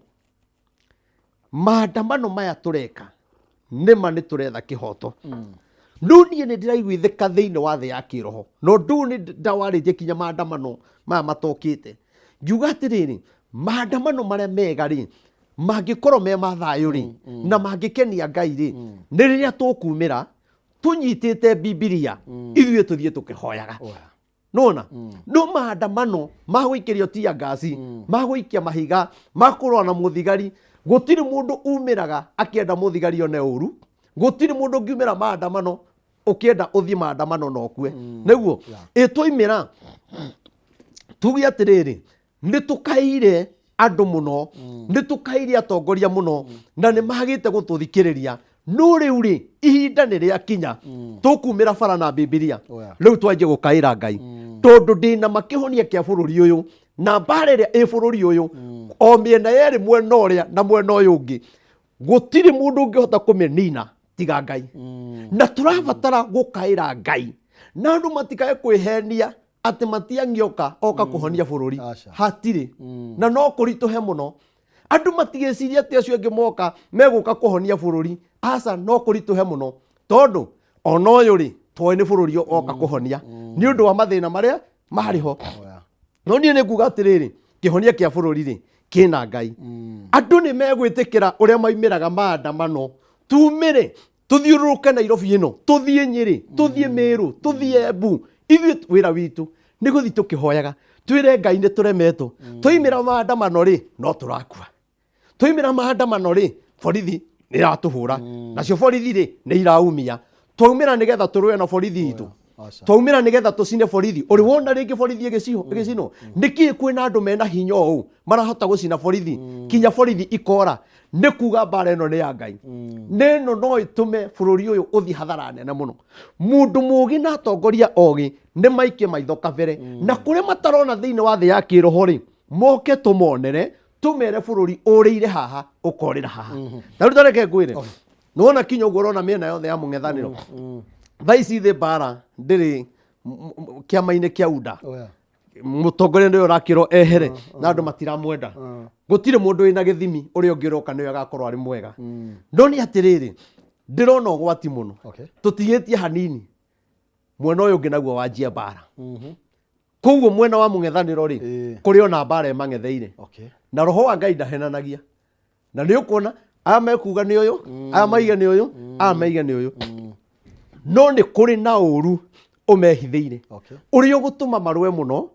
maandamano maya tũreka nĩma nĩ tũretha kĩhoto. No niĩ nĩ ndĩraiguithĩka thĩinĩ wa thĩ ya kĩroho, na ũndũ ũyũ nĩ ndawarĩtie kinya maandamano maya matokĩte, ngiuga atĩrĩrĩ, maandamano marĩa mega rĩ, mangĩkorwo me ma thayũ rĩ, na mangĩkenia Ngai rĩ, nĩ rĩrĩa tũkumĩra tũnyitĩte Bibilia, ithuĩ tũthiĩ tũkĩhoyaga. Nona no maandamano ma gũikĩrio tia ngasi, ma gũikia mahiga, ma kũrũa na mũthigari, gũtirĩ mũndũ umĩraga akĩenda mũthigari one ũru. Gũtirĩ mũndũ ũngiumĩra maandamano ũkĩenda ũthiĩ maandamano na ũkue. Nĩguo ĩ twaimĩra tuge atĩrĩrĩ, nĩ tũkaire andũ mũno, nĩ tũkaire atongoria mũno, na nĩ magĩte gũtũthikĩrĩria. No rĩu rĩ, ihinda nĩ rĩakinya tũkumĩra bara na Bibilia. Rĩu twanjie gũkaĩra Ngai, tondũ ndĩna makĩhonia kĩa bũrũri ũyũ na mbara ĩrĩa ĩ bũrũri ũyũ, o mĩena yerĩ, mwena ũrĩa na mwena ũyũ ũngĩ, gũtirĩ mũndũ ũngĩhota kũmĩnina tiga Ngai. Na tũrabatara gũkaĩra Ngai, na andũ matikae kwĩhenia atĩ Matiang'i oka oka kũhonia bũrũri. Aca. Hatirĩ, na no kũritũhe mũno. Andũ matigeciria atĩ acio angĩ moka megũka kũhonia bũrũri. Aca, no kũritũhe mũno, tondũ ona ũyũ rĩ, toĩ nĩ bũrũri oka kũhonia nĩ ũndũ wa mathĩna marĩa marĩ ho. No niĩ nĩ nguga atĩrĩrĩ, kĩhonia kĩa bũrũri rĩ, kĩna Ngai. Andũ nĩ megwĩtĩkĩra ũrĩa maimĩraga maandamano. Tumĩre tũthiũrũrũke Nairobi ĩno, tũthiĩ Nyĩrĩ, tũthiĩ Mĩrũ, tũthiĩ Embu. Ithuĩ wĩra witũ nĩ gũthiĩ tũkĩhoyaga, twĩre Ngai nĩ tũremetwo. Twaimĩra maandamano rĩ, no tũrakua. Twaimĩra maandamano rĩ, borithi nĩ iratũhũra, nacio borithi rĩ, nĩ iraumia. Twaumĩra nĩgetha tũrũe na borithi itũ, twaumĩra nĩgetha tũcine borithi. Ũrĩ wona rĩngĩ borithi ĩgĩcinwo? Nĩkĩ kwĩna andũ mena hinya ũũ marahota gũcina borithi kinya borithi ikora? Nĩ kuga mbara ĩno nĩ ya Ngai, na ĩno no ĩtũme bũrũri ũyũ ũthiĩ hathara nene mũno. Mũndũ mũũgĩ na atongoria ogĩ nĩ maikie maitho kabere, na kũrĩa matarona thĩinĩ wa thĩ ya kĩroho rĩ, moke tũmonere, tũmere bũrũri ũrĩire haha ũkorĩra haha. Na rĩu tareke ngwĩre, nĩwona kinya ũguo ũrona mĩena yothe ya mũng'ethanĩro thaa ici thĩ mbara ndĩrĩ kĩama-inĩ kĩa UDA. Mũtongoria nĩwe ũrakĩrwo ehere na andũ matiramwenda. Gũtirĩ mũndũ wĩna gĩthimi ũrĩa ũngĩ ũroka nĩwe agakorwo arĩ mwega. No nĩ atĩrĩrĩ, ndĩrona ũgwati mũno. Tũtigĩtie hanini mwena ũyũ ũngĩ naguo wanjie mbara. Koguo mwena wa mũng'ethanĩro rĩ, kũrĩ ona mbara ĩmang'etheire. Na roho wa Ngai ndahenanagia. Na nĩ ũkuona aya mekuga nĩ ũyũ, aya maige nĩ ũyũ, aya maige nĩ ũyũ. No nĩ kũrĩ na ũru ũmehithĩire ũrĩa ũgũtũma marũe mũno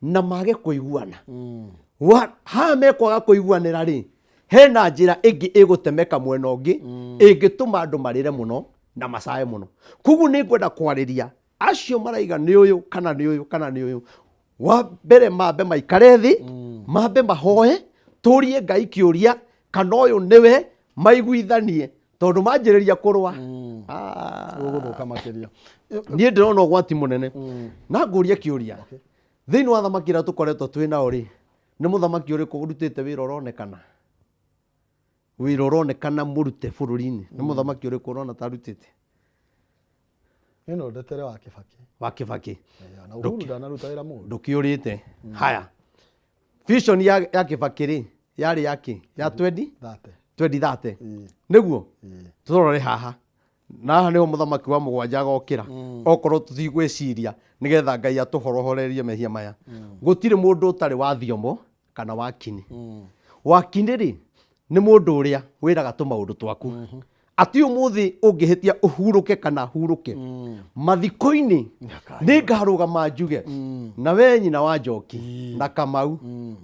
na mage kũiguana. Haha mekwaga kũiguanĩra rĩ, hena njĩra ĩngĩ ĩgũtemeka mwena ũngĩ ĩngĩtũma andũ marĩre mũno na macae mũno. Koguo nĩ ngwenda kwarĩria acio maraiga nĩ ũyũ kana nĩ ũyũ kana nĩ ũyũ. Wa mbere mambe maikare thĩ, mambe mahoe, tũrie Ngai kĩũria kana ũyũ nĩwe, maiguithanie, tondũ manjĩrĩria kũrũa, Gũgũthũka makĩria. Niĩ ndĩrona ũgwati mũnene. Na ngũrie kĩũria, thĩinĩ wa thamaki ĩrĩa tũkoretwo twĩ nao rĩ, nĩ mũthamaki ũrĩkũ ũrutĩte wĩra ũronekana? Wĩra ũronekana mũrute bũrũri-inĩ, nĩ mũthamaki ũrĩkũ ũrona ta arutĩte? Ĩno ndetere wa Kibaki. Wa Kibaki. Na Uhuru ndanaruta wĩra mũru. Ndũkĩũrĩte. Haya. Vision ya Kibaki rĩ, yarĩ ya kĩ? Ya 20? 30. 2030 nĩguo tũrore haha na haha nĩho mũthamaki wa mũgwanja agokĩra okorwo tũtigwĩciria nĩgetha Ngai atũhorohorerie mehia maya. Gũtirĩ mũndũ ũtarĩ wa thiomo kana wa kini. Wa kini rĩ nĩ mũndũ ũrĩa wĩraga tũmaũndũ twaku atĩ ũmũthĩ ũngĩhĩtia ũhurũke kana hurũke mathiko-inĩ nĩ ngarũgama njuge na we nyina wa Njoki na Kamau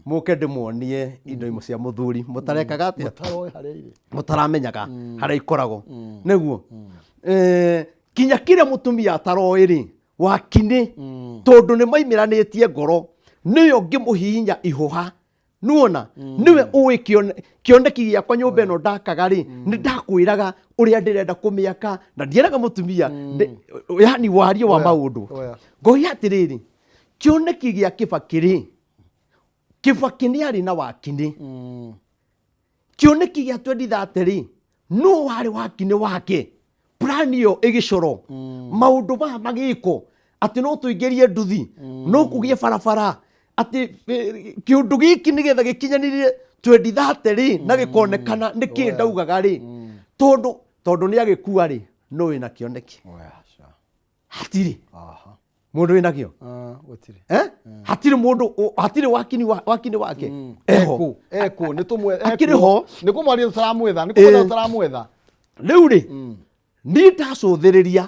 mũke ndĩmuonie indo imwe cia mũthuri mũtarekaga atĩa? Mũtaroĩ harĩa irĩ. Mũtaramenyaga harĩa ikoragwo. Nĩguo kinya kĩrĩa mũtumia ataroĩ rĩ, wakinĩ tondũ nĩ maimĩranĩtie ngoro nĩyo ngĩmũhihinya ihũha nuona nĩwe ũĩ kĩoneki gĩakwa nyũmba ĩno ndakaga rĩ, nĩ ndakwĩraga ũrĩa ndĩrenda kũmĩaka na ndieraga mũtumia yani warie wa maũndũ. Ngoiga atĩrĩrĩ, kĩoneki gĩa Kĩbakĩ rĩ, Kĩbakĩ nĩ arĩ na wakinĩ. Kĩoneki gĩa 2030 rĩ, nũ warĩ wakinĩ wake? Plan ĩyo ĩgĩcorwo, maũndũ maya magĩkwo atĩ no tũingĩrie nduthi, no kũgĩe barabara, atĩ kĩũndũ gĩkĩ nĩgetha gĩkinyanĩrie 2030 rĩ, na gĩkonekana nĩ kĩ ndaugaga rĩ, tondũ nĩ agĩkua rĩ, nũ wĩna kĩoneki? Hatirĩ mũndũ wĩnakĩo. Gũtirĩ. Eh? Hatirĩ mũndũ hatirĩ wakini wakini wake eho. Eko, eko, nĩ tũmwe Akĩrĩ ho. Nĩ kũmwaria tũtaramwetha, nĩ kũmwetha tũtaramwetha. Rĩu rĩ, niĩ ndacũthĩrĩria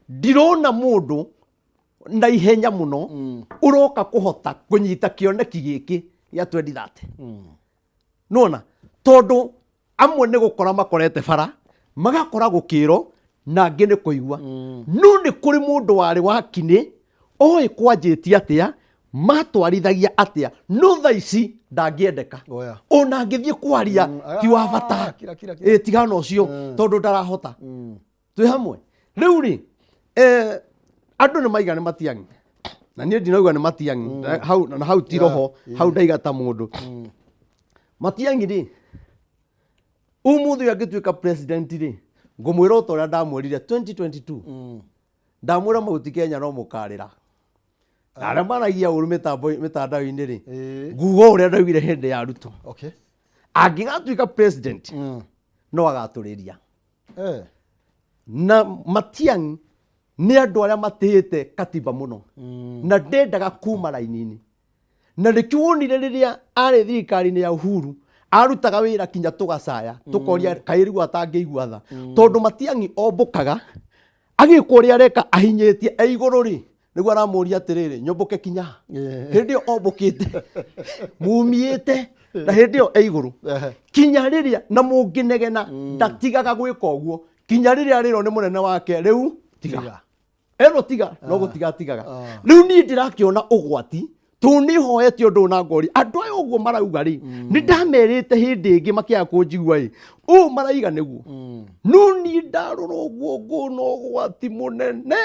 ndirona mũndũ na ihenya mũno ũroka kũhota kũnyita kĩoneki gĩkĩ gĩa 2030. Nona tondũ amwe nĩ gũkora makorete bara magakora gũkĩrwo na angĩ nĩ kũigua, no nĩ kũrĩ mũndũ warĩ wakinĩ oĩ kwanjĩtie atĩa, matwarithagia atĩa, no thaa ici ndangĩendeka. Ona angĩthiĩ kwaria ti wa bata. Ah, kira, kira, kira. Ĩ, tigana ũcio tondũ ndarahota. Twĩ hamwe rĩu rĩ, andũ nĩ maiga nĩ Matiang'i na niĩ ndinauga nĩ Matiang'i. Hau na hau ti roho hau ndaiga ta mũndũ Matiang'i rĩ, ũmũthĩ ũyũ angĩtuĩka president rĩ, ngũmwĩra o ta ũrĩa ndamwĩrire 2022, ndamwĩra Mount Kenya no mũkarĩra na arĩa maragia ũru mĩtandao-inĩ rĩ, nguga ũrĩa ndaugire hĩndĩ ya Ruto. Angĩgatuĩka president no agatũrĩria. Na Matiang'i nĩ andũ arĩa matĩĩte katiba mũno na ndendaga kuma raini-inĩ, na nĩkĩo wonire rĩrĩa arĩ thirikari-inĩ ya Uhuru arutaga wĩra kinya tũgacaya tũkoria kaĩ rĩu atangĩigua tha, tondũ Matiang'i ombũkaga agĩka ũrĩa areka ahinyĩtie e igũrũ rĩ, nĩguo aramũria atĩrĩrĩ, nyũmbũke kinya ha? Hĩndĩ ĩyo ombũkĩte mumiĩte na hĩndĩ ĩyo e igũrũ kinya rĩrĩa na mũngĩnegena ndatigaga gwĩka ũguo kinya rĩrĩa rĩro nĩ mũnene wake rĩu tiga. Tiga. Ero tiga no gũtiga atigaga. Rĩu niĩ ndĩrakĩona ũgwati tondũ nĩ hoete ũndũ ũyũ na ngori andũ aya ũguo marauga rĩ, nĩ ndamerĩte hĩndĩ ĩngĩ makĩaga kũnjigua ĩ, ũũ maraiga nĩguo, no niĩ ndarora ũguo ngona ũgwati mũnene.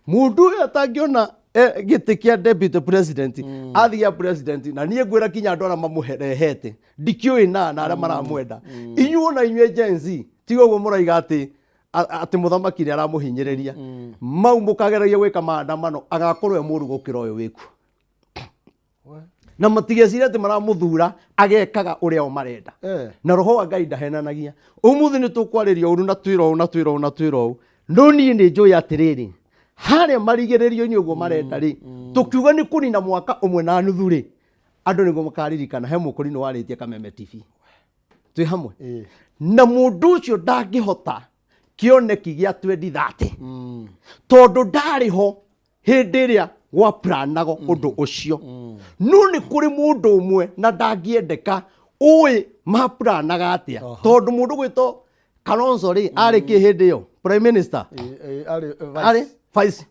Mũndũ ũyũ atangĩona gĩtĩ kĩa deputy president athiĩ gĩa president, na niĩ ngwĩra kinya andũ arĩa mamũrehete ndikĩũĩ na arĩa maramwenda, inyuĩ ona inyuĩ Gen Z, tiga ũguo mũraiga atĩ atĩ mũthamaki nĩ aramũhinyĩrĩria, mau mũkageragia gwĩka maandamano agakorwo e mũru gũkĩra ũyũ wĩkuo, na matigeciria atĩ maramũthura agekaga ũrĩa o marenda. Na roho wa Ngai ndahenanagia. Ũmũthĩ nĩ tũkwarĩria ũru na twĩra ũũ na twĩra ũũ na twĩra ũũ, no niĩ nĩ njũĩ atĩrĩrĩ, harĩa marigĩrĩrio-inĩ ũguo marenda rĩ, tũkiuga nĩ kũnina mwaka ũmwe na nuthu rĩ, andũ nĩguo makaririkana he mũkũrinũ warĩtie Kameme TV twĩ hamwe. Na mũndũ ũcio ndangĩhota kĩoneki gĩa 2030 tondũ ndarĩ ho hĩndĩ ĩrĩa gwaplanagwo ũndũ ũcio. No nĩ kũrĩ mũndũ ũmwe na ndangĩendeka ũĩ maplanaga atĩa, tondũ mũndũ gwĩtwo Kalonzo rĩ, arĩ kĩ hĩndĩ ĩyo? Prime minister? Arĩ vice. Arĩ vice.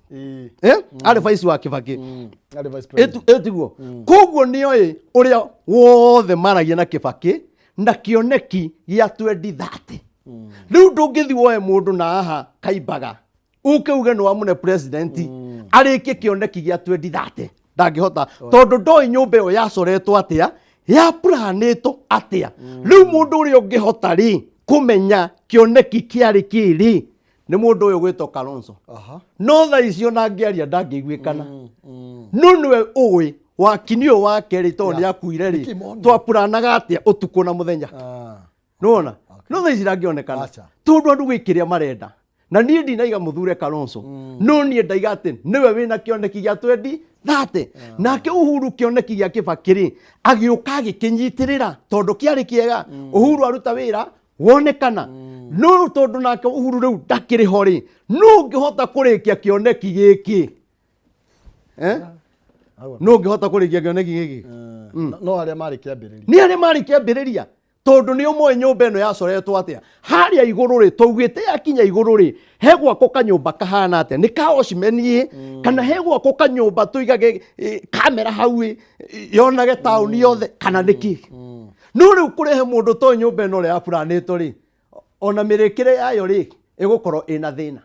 Arĩ vice wa Kibaki. Arĩ vice president. Ĩtiguo koguo nĩoĩ ũrĩa wothe maragia na Kibaki na kĩoneki gĩa 2030. Rĩu ndũngĩthiĩ woe mũndũ na haha kaimbaga uke uge nĩ wamũne president arĩkie kĩoneki gĩa 2030, ndangĩhota tondũ ndoĩ nyũmba ĩyo yacoretwo atĩa, yaplanĩtwo atĩa. Rĩu mũndũ ũrĩa ũngĩhota rĩ kũmenya kĩoneki kĩarĩ kĩ rĩ, nĩ mũndũ ũyũ gwĩtwo Kalonzo. No thaa icio na angĩaria ndangĩiguĩkana, no nĩwe ũĩ wakini ũyũ wake rĩ, tondũ nĩ akuire rĩ, Nĩkĩ monire? twapuranaga atĩa ũtukũ na mũthenya. Nĩwona? No thaa ici ndangĩonekana. Acha. Tondũ andũ gwĩ kĩrĩa marenda. Na niĩ ndinaiga mũthure Kalonzo. No niĩ ndaiga atĩ nĩwe wĩna kĩoneki gĩa 2030. Nake Uhuru kĩoneki gĩa Kĩbakĩ rĩ, agĩũka agĩkĩnyitĩrĩra tondũ kĩarĩ kĩega. Uhuru aruta wĩra wonekana. No tondũ nake Uhuru rĩu ndakĩrĩ ho rĩ, nũ ũngĩhota kũrĩkia kĩoneki gĩkĩ? Eh? Nũ ũngĩhota kũrĩkia kĩoneki gĩkĩ? No arĩa marĩ kĩambĩrĩria. Nĩ arĩa marĩ kĩambĩrĩria tondũ nĩ ũmoĩ nyũmba ĩno yacoretwo atĩa harĩa igũrũ rĩ twaugĩte yakinya igũrũ rĩ he gwakwo kanyũmba kahana atĩa nĩ ka ocimeni ĩ kana he gwakwo kanyũmba tũigage eh, kamera hau ĩ yonage taũni yothe kana nĩ kĩ no rĩu kũrehe mũndũ toĩ nyũmba ĩno ũrĩa yaburanĩtwo rĩ ona mĩrĩkĩre yayo rĩ ĩgũkorwo ĩna thĩna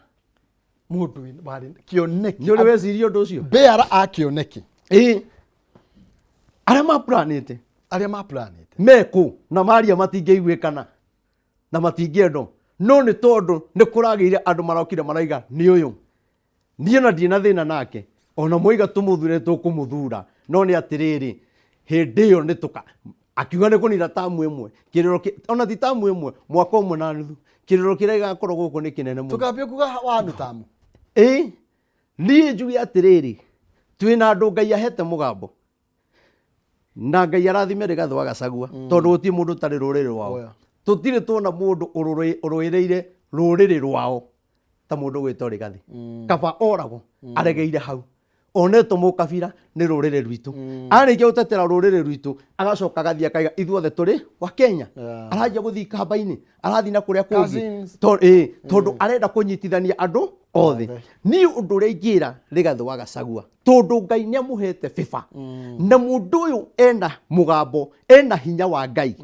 Mũndũ warĩ kĩoneki. Nĩ ũrĩ weciria ũndũ ũcio? Beara a kĩoneki. Ĩĩ. Arĩa mapuranĩte. Arĩa mapuranĩte. Mekũ na maria matingĩiguĩkana na matingĩendwo. No nĩ tondũ nĩ kũragĩire andũ marokire maraiga nĩ ũyũ. Niĩ ona ndirĩ na thĩna nake. Ona mwaiga tũmũthure tũkũmũthura. No nĩ atĩrĩrĩ, hĩndĩ ĩyo nĩ tũka akiuga nĩ kũnina tamu ĩmwe kĩrĩro kĩ- ona ti tamu ĩmwe mwaka ũmwe na nuthu kĩrĩro kĩrĩa gĩgakorwo gũkũ nĩ kĩnene mũno Tũkambia kuga wanu tamu. Ĩĩ, niĩ njuge atĩrĩrĩ, twĩna andũ Ngai ahete mũgambo na Ngai arathime Rigathĩ wa Gachagua tondũ gũtirĩ mũndũ ũtarĩ rũrĩrĩ rwao. Oya. Tũtirĩ tuona mũndũ ũrũĩrĩire rũrĩrĩ rwao ta mũndũ ũgwĩtwo Rigathĩ. Kaba oragwo aregeire hau onetwo mũkabira nĩ rũrĩrĩ rwitũ. Arĩkia gũtetera rũrĩrĩ rwitũ agacoka agathiĩ akaiga ithuothe tũrĩ wa Kenya. Aranjia gũthiĩ ikamba-inĩ, arathiĩ na kũrĩa kũngĩ. Cousins. Ĩĩ, tondũ arenda kũnyitithania andũ othe. Niĩ ũndũ ũrĩa ingĩra Rigathĩ wa Gachagua, tondũ Ngai nĩ amũhete favor na mũndũ ũyũ ena mũgambo, ena hinya wa Ngai.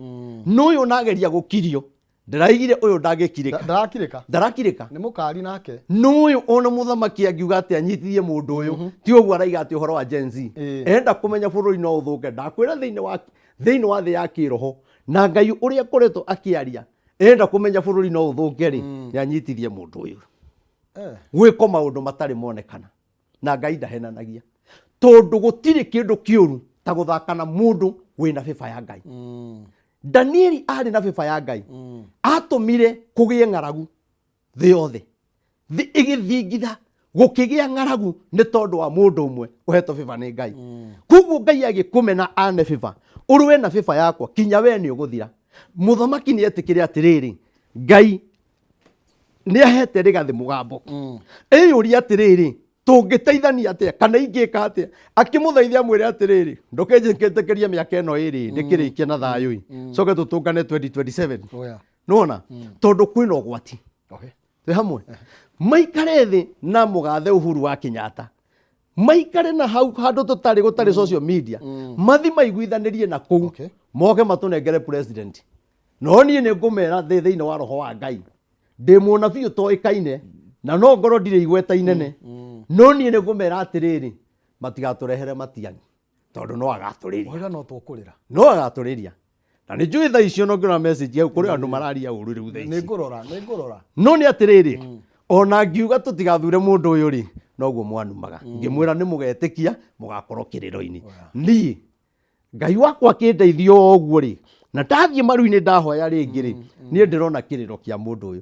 Na ũyũ onageria gũkirio, ndĩraigire ũyũ ndangĩkirĩka. Ndarakirĩka. Ndarakirĩka. Nĩ mũkari nake. No ũyũ ona mũthamaki angiuga atĩ anyitithie mũndũ ũyũ, ti ũguo araiga atĩ ũhoro wa Gen Z. Enda kũmenya bũrũri no ũthũke, ndakwĩra thĩinĩ wa thĩ ya kĩroho na Ngai ũrĩa akoretwo akĩaria, enda kũmenya bũrũri no ũthũke rĩ, nĩ anyitithie mũndũ ũyũ. Gwĩkwo maũndũ matarĩ monekana. Na Ngai ndahenanagia. Tondũ gũtirĩ kĩndũ kĩũru ta gũthaka na mũndũ wĩna bĩba ya Ngai. Danieli arĩ na bĩba ya Ngai. Atũmire kũgĩe ng'aragu thĩ yothe. Thĩ ĩgĩthingitha, gũkĩgĩa ng'aragu nĩ tondũ wa mũndũ ũmwe ũhetwo bĩba nĩ Ngai. Koguo Ngai agĩkũmena ane bĩba, ũrũe na bĩba yakwa kinya we nĩ ũgũthira. Mũthamaki nĩ etĩkĩre atĩrĩrĩ, Ngai nĩ ahete Rigathĩ mũgambo. Eyũria atĩrĩrĩ, tũngĩteithania atĩa kana ingĩka atĩa? Akĩmũthaithia amwĩre atĩrĩrĩ, ndũkĩnjĩtĩkĩrie mĩaka ĩno ĩrĩ ndĩkĩrĩkie na thayũ ĩ, coke tũtũngane 2027. Nĩwona? Tondũ kwĩna ũgwati. Twĩ hamwe. Maikare thĩ na mũgathe Uhuru wa Kenyatta. Maikare na hau handũ tũtarĩ gũtarĩ social media. Mathi maiguithanĩrie na kũu. Moke matũnengere president. No niĩ nĩ ngũmera thĩ thĩinĩ wa roho wa Ngai. Ndĩ mũnabii ũtoĩkaine na no ngorwo ndirĩ igweta inene. No niĩ nĩ ngũmera atĩrĩrĩ, matigatũrehere Matiang'i tondũ no agatũrĩria. Waiga no tũkũrĩra. No agatũrĩria. Na nĩ njũĩ thaa icio no ngĩrora message hau kũrĩ andũ mararia ũru rĩu thaa ici. Nĩ ngũrora, nĩ ngũrora. No nĩ atĩrĩrĩ, ona ngiuga tũtigathure mũndũ ũyũ rĩ, noguo mwanumaga. Ngĩmwĩra nĩ mũgetĩkia, mũgakorwo kĩrĩro-inĩ. Niĩ Ngai wakwa akĩndeithia o ũguo rĩ, na ndathiĩ maru-inĩ ndahoya rĩngĩ rĩ, niĩ ndĩrona kĩrĩro kĩa mũndũ ũyũ.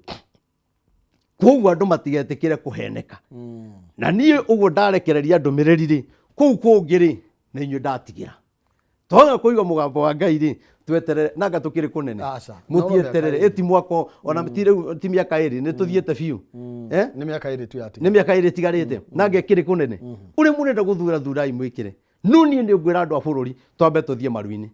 Koguo andũ matigetĩkĩre kũheneka. Na niĩ ũguo ndarekereria ndũmĩrĩri rĩ, kũu kũngĩ rĩ, nĩ inyuĩ ndatigĩra. Twaga kũigua mũgambo wa Ngai rĩ, tweterere, nanga tũkĩrĩ kũnene. Aca. Mũtieterere, ĩ ti mwaka, ona ti rĩu ti mĩaka ĩrĩ, nĩ tũthiĩte biũ. Nĩ mĩaka ĩrĩ tu yatigarĩte. Nĩ mĩaka ĩrĩ ĩtigarĩte. Nanga ĩkĩrĩ kũnene. Ũrĩa mũrenda gũthura thurai mwĩkĩre. No niĩ nĩ ngwĩra andũ a bũrũri twambe tũthiĩ maru-inĩ.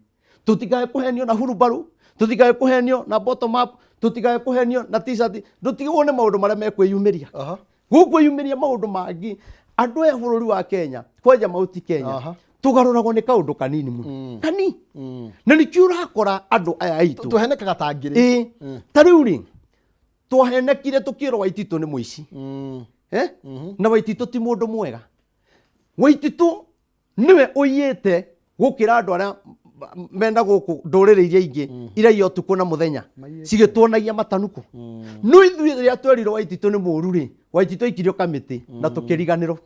Tũtikae kũhenio na hurubarũ, tũtikae kũhenio na bottom up, tũtikae kũhenio na t-shirt, ndũtige wone maũndũ marĩa mekwĩyumĩria. Gũkwĩyumĩria maũndũ mangĩ. Andũ aya bũrũri wa Kenya, kwanja Mount Kenya, tũgarũragwo nĩ kaũndũ kanini mũno. Kanini. Na nĩkĩo ũrakora andũ aya aitũ. Tũhenekaga ta ngĩrĩ. Ĩĩ. Ta rĩu rĩ, twahenekire tũkĩrwo Waititũ nĩ mũici. Na Waititũ ti mũndũ mwega. Waititũ nĩwe ũiyĩte gũkĩra andũ arĩa mena gũkũ ndũrĩrĩ iria ingĩ iraiya ũtukũ na mũthenya cigĩtuonagia matanuko. No ithuĩ rĩrĩa twerirwo Waititũ nĩ mũru rĩ, Waititũ aikirio kamĩtĩ na tũkĩriganĩrwo.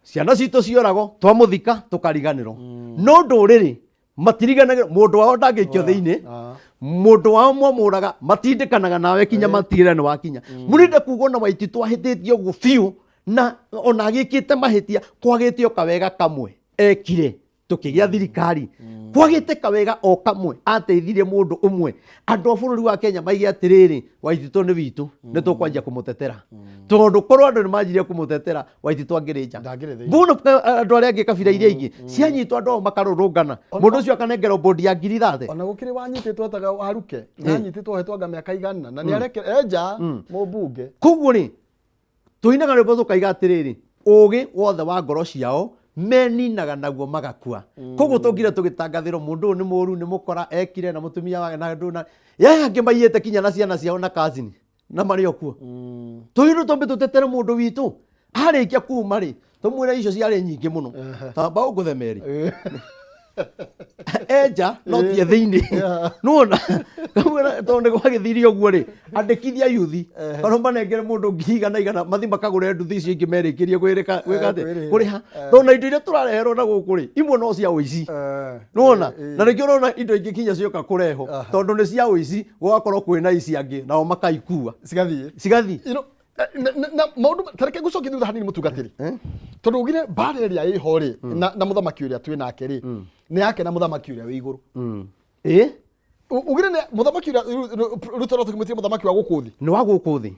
Ciana citũ cioragwo, twamũthika tũkariganĩrwo. No ndũrĩrĩ matiriganagĩrwo, mũndũ wao ndangĩikio thĩinĩ. Mũndũ wao mwamũraga matindĩkanaga nawe kinya matigĩrĩre nĩ wakinya. Mũrenda kuga ona Waititũ ahĩtĩtie ũguo biũ na ona agĩkĩte mahĩtia, kwagĩte o kawega kamwe ekire tũkĩgĩa thirikari, kwagĩte kawega o kamwe ateithirie mũndũ ũmwe, andũ a bũrũri wa Kenya maige atĩrĩrĩ, Waititũ nĩ witũ, nĩ tũkwanjia kũmũtetera. Tondũ korwo andũ nĩ manjirie kũmũtetera, Waititũ angĩrĩ nja. Ndangĩrĩ thĩinĩ. Mbũno andũ arĩa angĩ kabira iria ingĩ cianyitwo, andũ ao makarũrũngana, mũndũ ũcio akanengerwo bodi ya 30,000. Ona gũkĩrĩ wanyitĩtwo etaga Waruke, na anyitĩtwo ohetwo anga mĩaka igana na nĩ areke enja mũmbunge. Koguo rĩ, tũinaga rwĩmbo tũkaiga atĩrĩrĩ, ũgĩ wothe wa ngoro ciao meninaga naguo magakua. Koguo tũngire tũgĩtangathĩrwo mũndũ ũyũ nĩ mũru, nĩ mũkora, ekire na mũtumia wake na andũ na ya angĩ maiyĩte kinya na ciana ciao na cousin na marĩ o kuo. Tũirũ twambe tũtetere mũndũ witũ arĩkia kuma rĩ, tũmwĩre icio ciarĩ nyingĩ mũno, tamba ũngũthe merĩ enja no tie thĩinĩ nĩwona kamwĩra tondũ nĩ gwagĩthire ũguo rĩ, andĩkithia yuthi kana manengere mũndũ 100,000 mathi makagũre nduthi icio ingĩ merĩkĩrie gwĩka gwĩka atĩa? Kwĩrĩhĩra. Kũrĩha, tondũ na indo iria tũrareherwo na gũkũ rĩ, imwe no cia ũici, nĩwona, na nĩkĩo ũrona indo ingĩ kinya cioka kũrehwo tondũ nĩ cia ũici, gũgakorwo kwĩna ici angĩ nao makaikua cigathiĩ cigathiĩ. You know, na maũndũ tareke ngũcokie thutha hanini mũtungatĩri, tondũ ugire mbara ĩrĩa ĩho rĩ na mũthamaki ũrĩa twĩ nake rĩ nĩ yake na mũthamaki ũrĩa wĩ igũrũ. Ĩ. Ugire nĩ mũthamaki ũrĩa Ruto no tũkĩmwĩtire mũthamaki wa gũkũ thĩ. Nĩ wa gũkũ thĩ.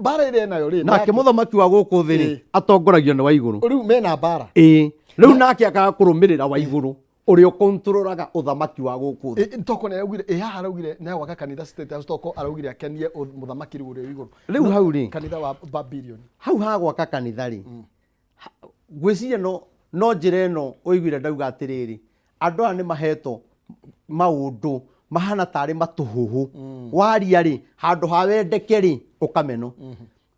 Mbara ĩrĩa enayo rĩ nĩ nake yake. Mũthamaki wa gũkũ thĩ rĩ atongoragio nĩ wa igũrũ. Rĩu mena mbara. Ĩ, rĩu nake akaga kũrũmĩrĩra wa igũrũ ũrĩa ũkontrolaga ũthamaki wa gũkũ thĩ. Toko nĩ araugire ĩ haha, araugire nĩ agwaka kanitha State House. Toko araugire akenie mũthamaki rĩu ũrĩa wĩ igũrũ. Rĩu hau rĩ kanitha wa Babylon. Hau ha gwaka kanitha rĩ, ngwĩciria no njĩra ĩno ũiguire ndauga atĩrĩrĩ, andũ aya nĩ mahetwo maũndũ mahana tarĩ matũhũhũ, waria rĩ handũ ha wendeke rĩ ũkamenwo.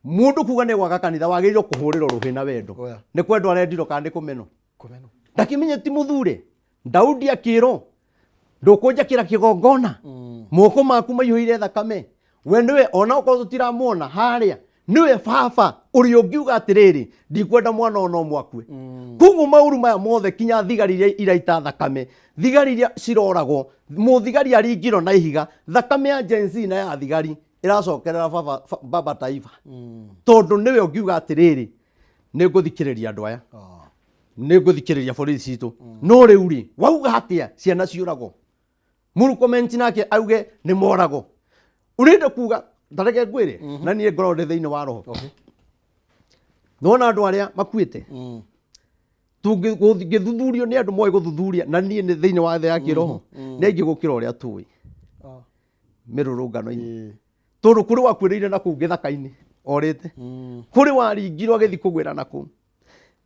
Mũndũ kuga nĩ gwaka kanitha wagĩrĩirwo kũhũrĩrwo rũhĩ na wendo. Oya. Nĩ kwendwo arendirwo kana nĩ kũmenwo? Kũmenwo. Ndakĩmenye ti mũthure Daudi akĩrwo ndũkũnjakĩra kĩgongona, moko maku maihũire thakame. We nĩwe ona okorwo tũtiramuona harĩa, nĩwe baba ũrĩa ũngiuga atĩrĩrĩ, ndikwenda mwana ona ũmwe akue. Koguo maũru maya mothe, kinya thigari iria iraita thakame, thigari iria ciroragwo, mũthigari aringirwo na ihiga, thakame ya Gen Z na ya thigari ĩracokerera baba, baba taifa, tondũ nĩwe ũngiuga atĩrĩrĩ, nĩ ngũthikĩrĩria andũ aya, nĩ ngũthikĩrĩria borithi citũ. No rĩu rĩ, wauga atĩa ciana ciũragwo? Murkomen nake auge nĩ moragwo. Ũrenda kuga tareke ngwĩre, na niĩ ngoragwo ndĩ thĩinĩ wa roho, nona andũ arĩa makuĩte tũngĩthuthurio nĩ andũ moĩ gũthuthuria, na niĩ nĩ thĩinĩ wa thĩ ya kĩroho, nĩ aingĩ gũkĩra ũrĩa tũĩ mĩrũrũngano-inĩ, tondũ kũrĩ wakuĩrĩire na kũu gĩthaka-inĩ orĩte, kũrĩ waringirwo agĩthiĩ kũgwĩra na kũu.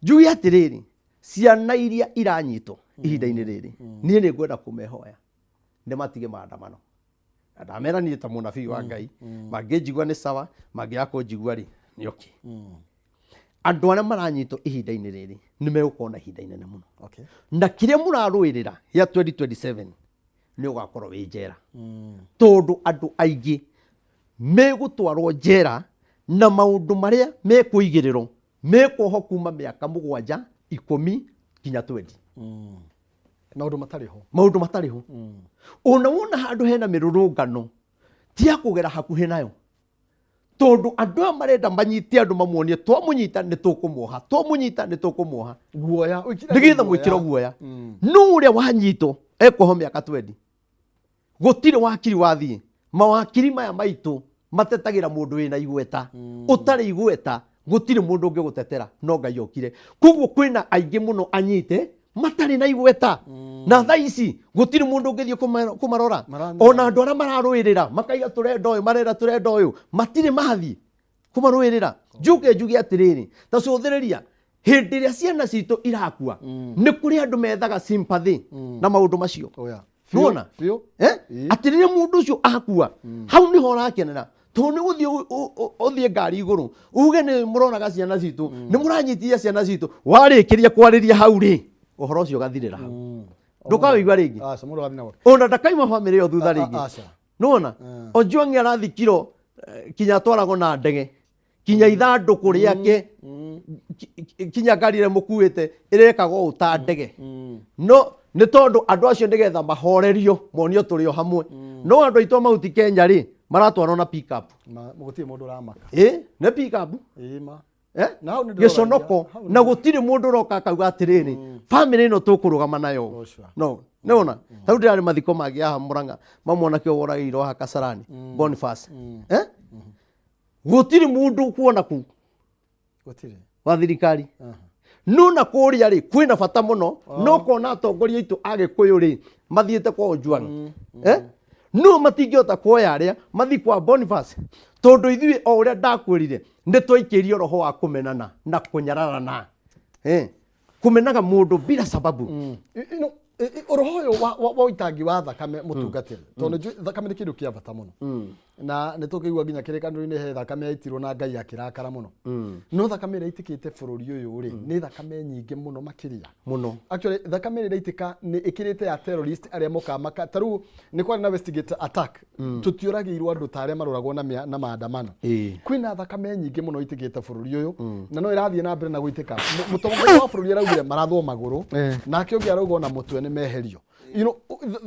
Njuge atĩrĩrĩ, ciana iria iranyitwo ihinda-inĩ rĩrĩ, niĩ nĩ ngwenda kũmehoya nĩ matige maandamano. Na ndamera niĩ ta mũnabii wa Ngai, mangĩnjigua nĩ sawa, mangĩaga kũnjigua rĩ, nĩ okay. Andũ arĩa maranyitwo ihinda-inĩ rĩrĩ nĩ megũkorwo na ihinda inene mũno, na kĩrĩa mũrarũĩrĩra gĩa 2027 nĩ ũgakorwo wĩ njera, tondũ andũ aingĩ megũtwarwo njera na maũndũ marĩa mekũigĩrĩrwo mekuohwo kuma mĩaka 7, 10 nginya 20. Maũndũ matarĩ ho. Maũndũ matarĩ ho. Ona wona handũ hena mĩrũrũngano, ti ya kũgera hakuhĩ nayo, tondũ andũ aya marenda manyite andũ mamuonie twamũnyita nĩ tũkũmuoha, twamũnyita nĩ tũkũmuoha. Guoya. Nĩgetha mwĩkĩro guoya. No ũrĩa wanyitwo ekuohwo mĩaka 20, gũtirĩ wakiri wathiĩ. Mawakiri maya maitũ matetagĩra mũndũ wĩna igweta. Ũtarĩ igweta gũtirĩ mũndũ ũngĩgũtetera, no Ngai okire. Koguo kwĩna aingĩ mũno anyite matarĩ na igweta, na thaa ici gũtirĩ mũndũ ũngĩthiĩ kũmarora. Ona andũ arĩa mararũĩrĩra makaiga tũrenda ũyũ, marenda tũrenda ũyũ, matirĩ mathiĩ kũmarũĩrĩra. Njuge njuge atĩrĩrĩ, ta cũthĩrĩria hĩndĩ ĩrĩa ciana citũ irakua, nĩ kũrĩ andũ methaga sympathy na maũndũ macio. Oh, yeah. Nĩwona? Biũ. Eh? Atĩ rĩrĩa mũndũ ũcio akua, hau nĩho ũrakenera, tondũ nĩ gũthiĩ ũthiĩ ngari igũrũ uge nĩ mũroraga ciana citũ, nĩ mũranyitithia ciana citũ. Warĩkĩria kwarĩria hau rĩ, ũhoro ũcio ũgathirĩra hau, ndũkawĩigua rĩngĩ. Aca, mũndũ agathiĩ na gwake. Ona ndakaima bamĩrĩ ĩyo thutha rĩngĩ. Aca. Nĩwona Ojwang arathikirwo, kinya atwaragwo na ndege, kinya ithandũkũ rĩake, kinya ngari ĩrĩa mũkuĩte ĩrekagwo ũũ ta ndege. No nĩ tondũ andũ acio nĩgetha mahorerio monio tũrĩ o hamwe. No andũ aitũ a Mount Kenya rĩ, maratwarwo na pick up. Gũtirĩ mũndũ ũramaka. Ĩ, nĩ pick up. Ĩ ma. Eh? Na hau nĩ ndĩroragia. Gĩconoko. Hau Na gũtirĩ mũndũ ũroka akauga atĩrĩrĩ, bamĩrĩ ĩno tũkũrũgama nayo. No, nĩwona? Ta rĩu ndĩrarĩ mathiko mangĩ haha Mũrang'a, ma mwanake ũyũ woragĩirwo haha Kasarani, Boniface. Eh? Gũtirĩ mũndũ ũkuona kũu. Gũtirĩ. Wa thirikari. No na kũrĩa rĩ, kwĩna bata mũno, no kona atongoria aitũ a Gĩkũyũ rĩ, mathiĩte kwa Ojwang. Eh? No matingĩhota kuoya arĩa mathiĩ kwa Boniface, tondũ ithuĩ o ũrĩa ndakwĩrire, nĩ twaikĩrio roho wa kũmenana na kũnyararana. Eh? Kũmenaga mũndũ bila sababu. Ũroho ũyũ wa ũitangi wa thakame mũtungatĩri, tondũ nĩnjũĩ thakame nĩ kĩndũ kĩa bata mũno, na nĩ tũkĩigua nginya kĩrĩkanĩro-inĩ he thakame yaitirwo na Ngai akĩrakara mũno. No thakame ĩrĩa ĩitĩkĩte bũrũri ũyũ rĩ, nĩ thakame nyingĩ mũno makĩria. Mũno. Actually, thakame ĩrĩa ĩraitĩka nĩ ĩkĩrĩte ya terrorist arĩa mokaga maka, ta rĩu nĩ kwarĩ na Westgate attack, tũtiũragĩirwo andũ ta arĩa marũragwo na maandamano. Kwĩna thakame nyingĩ mũno ĩitĩkĩte bũrũri ũyũ, na no ĩrathiĩ na mbere na gũitĩka. Mũtongoria wa bũrũri araugire marathwo magũrũ, nake ũngĩ arauga ona mũtwe nĩ meherio.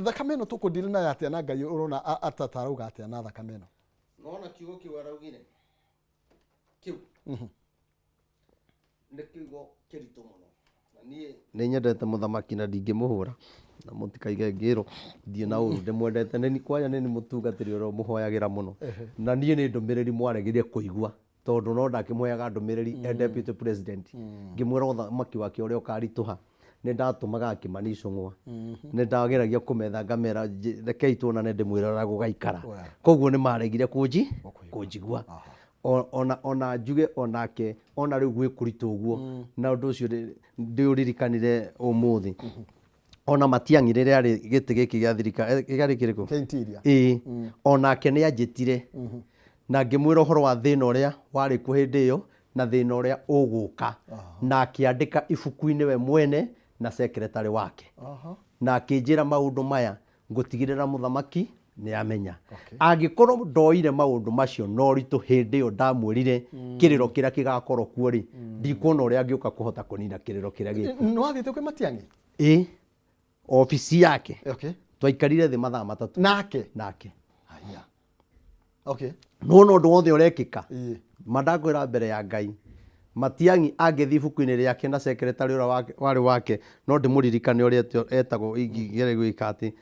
Thakame ĩno tũkũndiri nayo atĩa, na Ngai ũrona atarauga atĩa na thakame ĩno? Nona kiugo kĩu araugire kĩu nĩ kiugo kĩritũ mũno. Na niĩ nĩ nyendete mũthamaki na ndingĩmũhũra, na mũtikaige ngĩrwo thiĩ na ũru, ndĩmwendete. Nĩ kwanja nĩ mũtungatĩri ũrĩa ũmũhoyagĩra mũno, na niĩ nĩ ndũmĩrĩri mwaregire kũigua, tondũ no ndakĩmũheaga ndũmĩrĩri e deputy president, ngĩmwĩra ũthamaki wake ũrĩa ũkaritũha. Nĩ ndatũmaga Kĩmani Icũng'wa, nĩ ndageragia kũmetha ngamera, rekei tuonane ndĩmwĩre ũrĩa gũgaikara. Koguo nĩ maregire kũnjigua. Ona njuge onake, ona rĩu gwĩ kũritũ ũguo, na ũndũ ũcio ndĩũririkanire ũmũthĩ. Ona Matiang'i rĩrĩa arĩ gĩtĩ gĩkĩ gĩa thirikari, kĩarĩ kĩrĩkũ? Kĩa interior. Ĩĩ. Onake nĩ anjĩtire na ngĩmwĩra ũhoro wa thĩna ũrĩa warĩ kuo hĩndĩ ĩyo na thĩna ũrĩa ũgũka, na akĩandĩka ibuku-inĩ we mwene na secretary wake, na akĩnjĩra maũndũ maya ngũtigĩrĩra mũthamaki nĩ amenya. Angĩkorwo ndoire maũndũ macio na ũritũ hĩndĩ ĩyo ndamwĩrire kĩrĩro kĩrĩa kĩgakorwo kuo rĩ, ndikuona ũrĩa angĩũka kũhota kũnina kĩrĩro kĩrĩa gĩkuo. Nĩ wathiĩte kwĩ Matiang'i? Ĩĩ, obici yake. Twaikarire thĩ mathaa matatũ. Nake? Nake. Haya. Nĩwona ũndũ wothe ũrekĩka? Ma ndakwĩra mbere ya Ngai, Matiang'i angĩthiĩ ibuku-inĩ rĩake na secretary ũrĩa warĩ wake, no ndĩmũririkane ũrĩa etagwo, ingĩgeria gwĩka atĩ,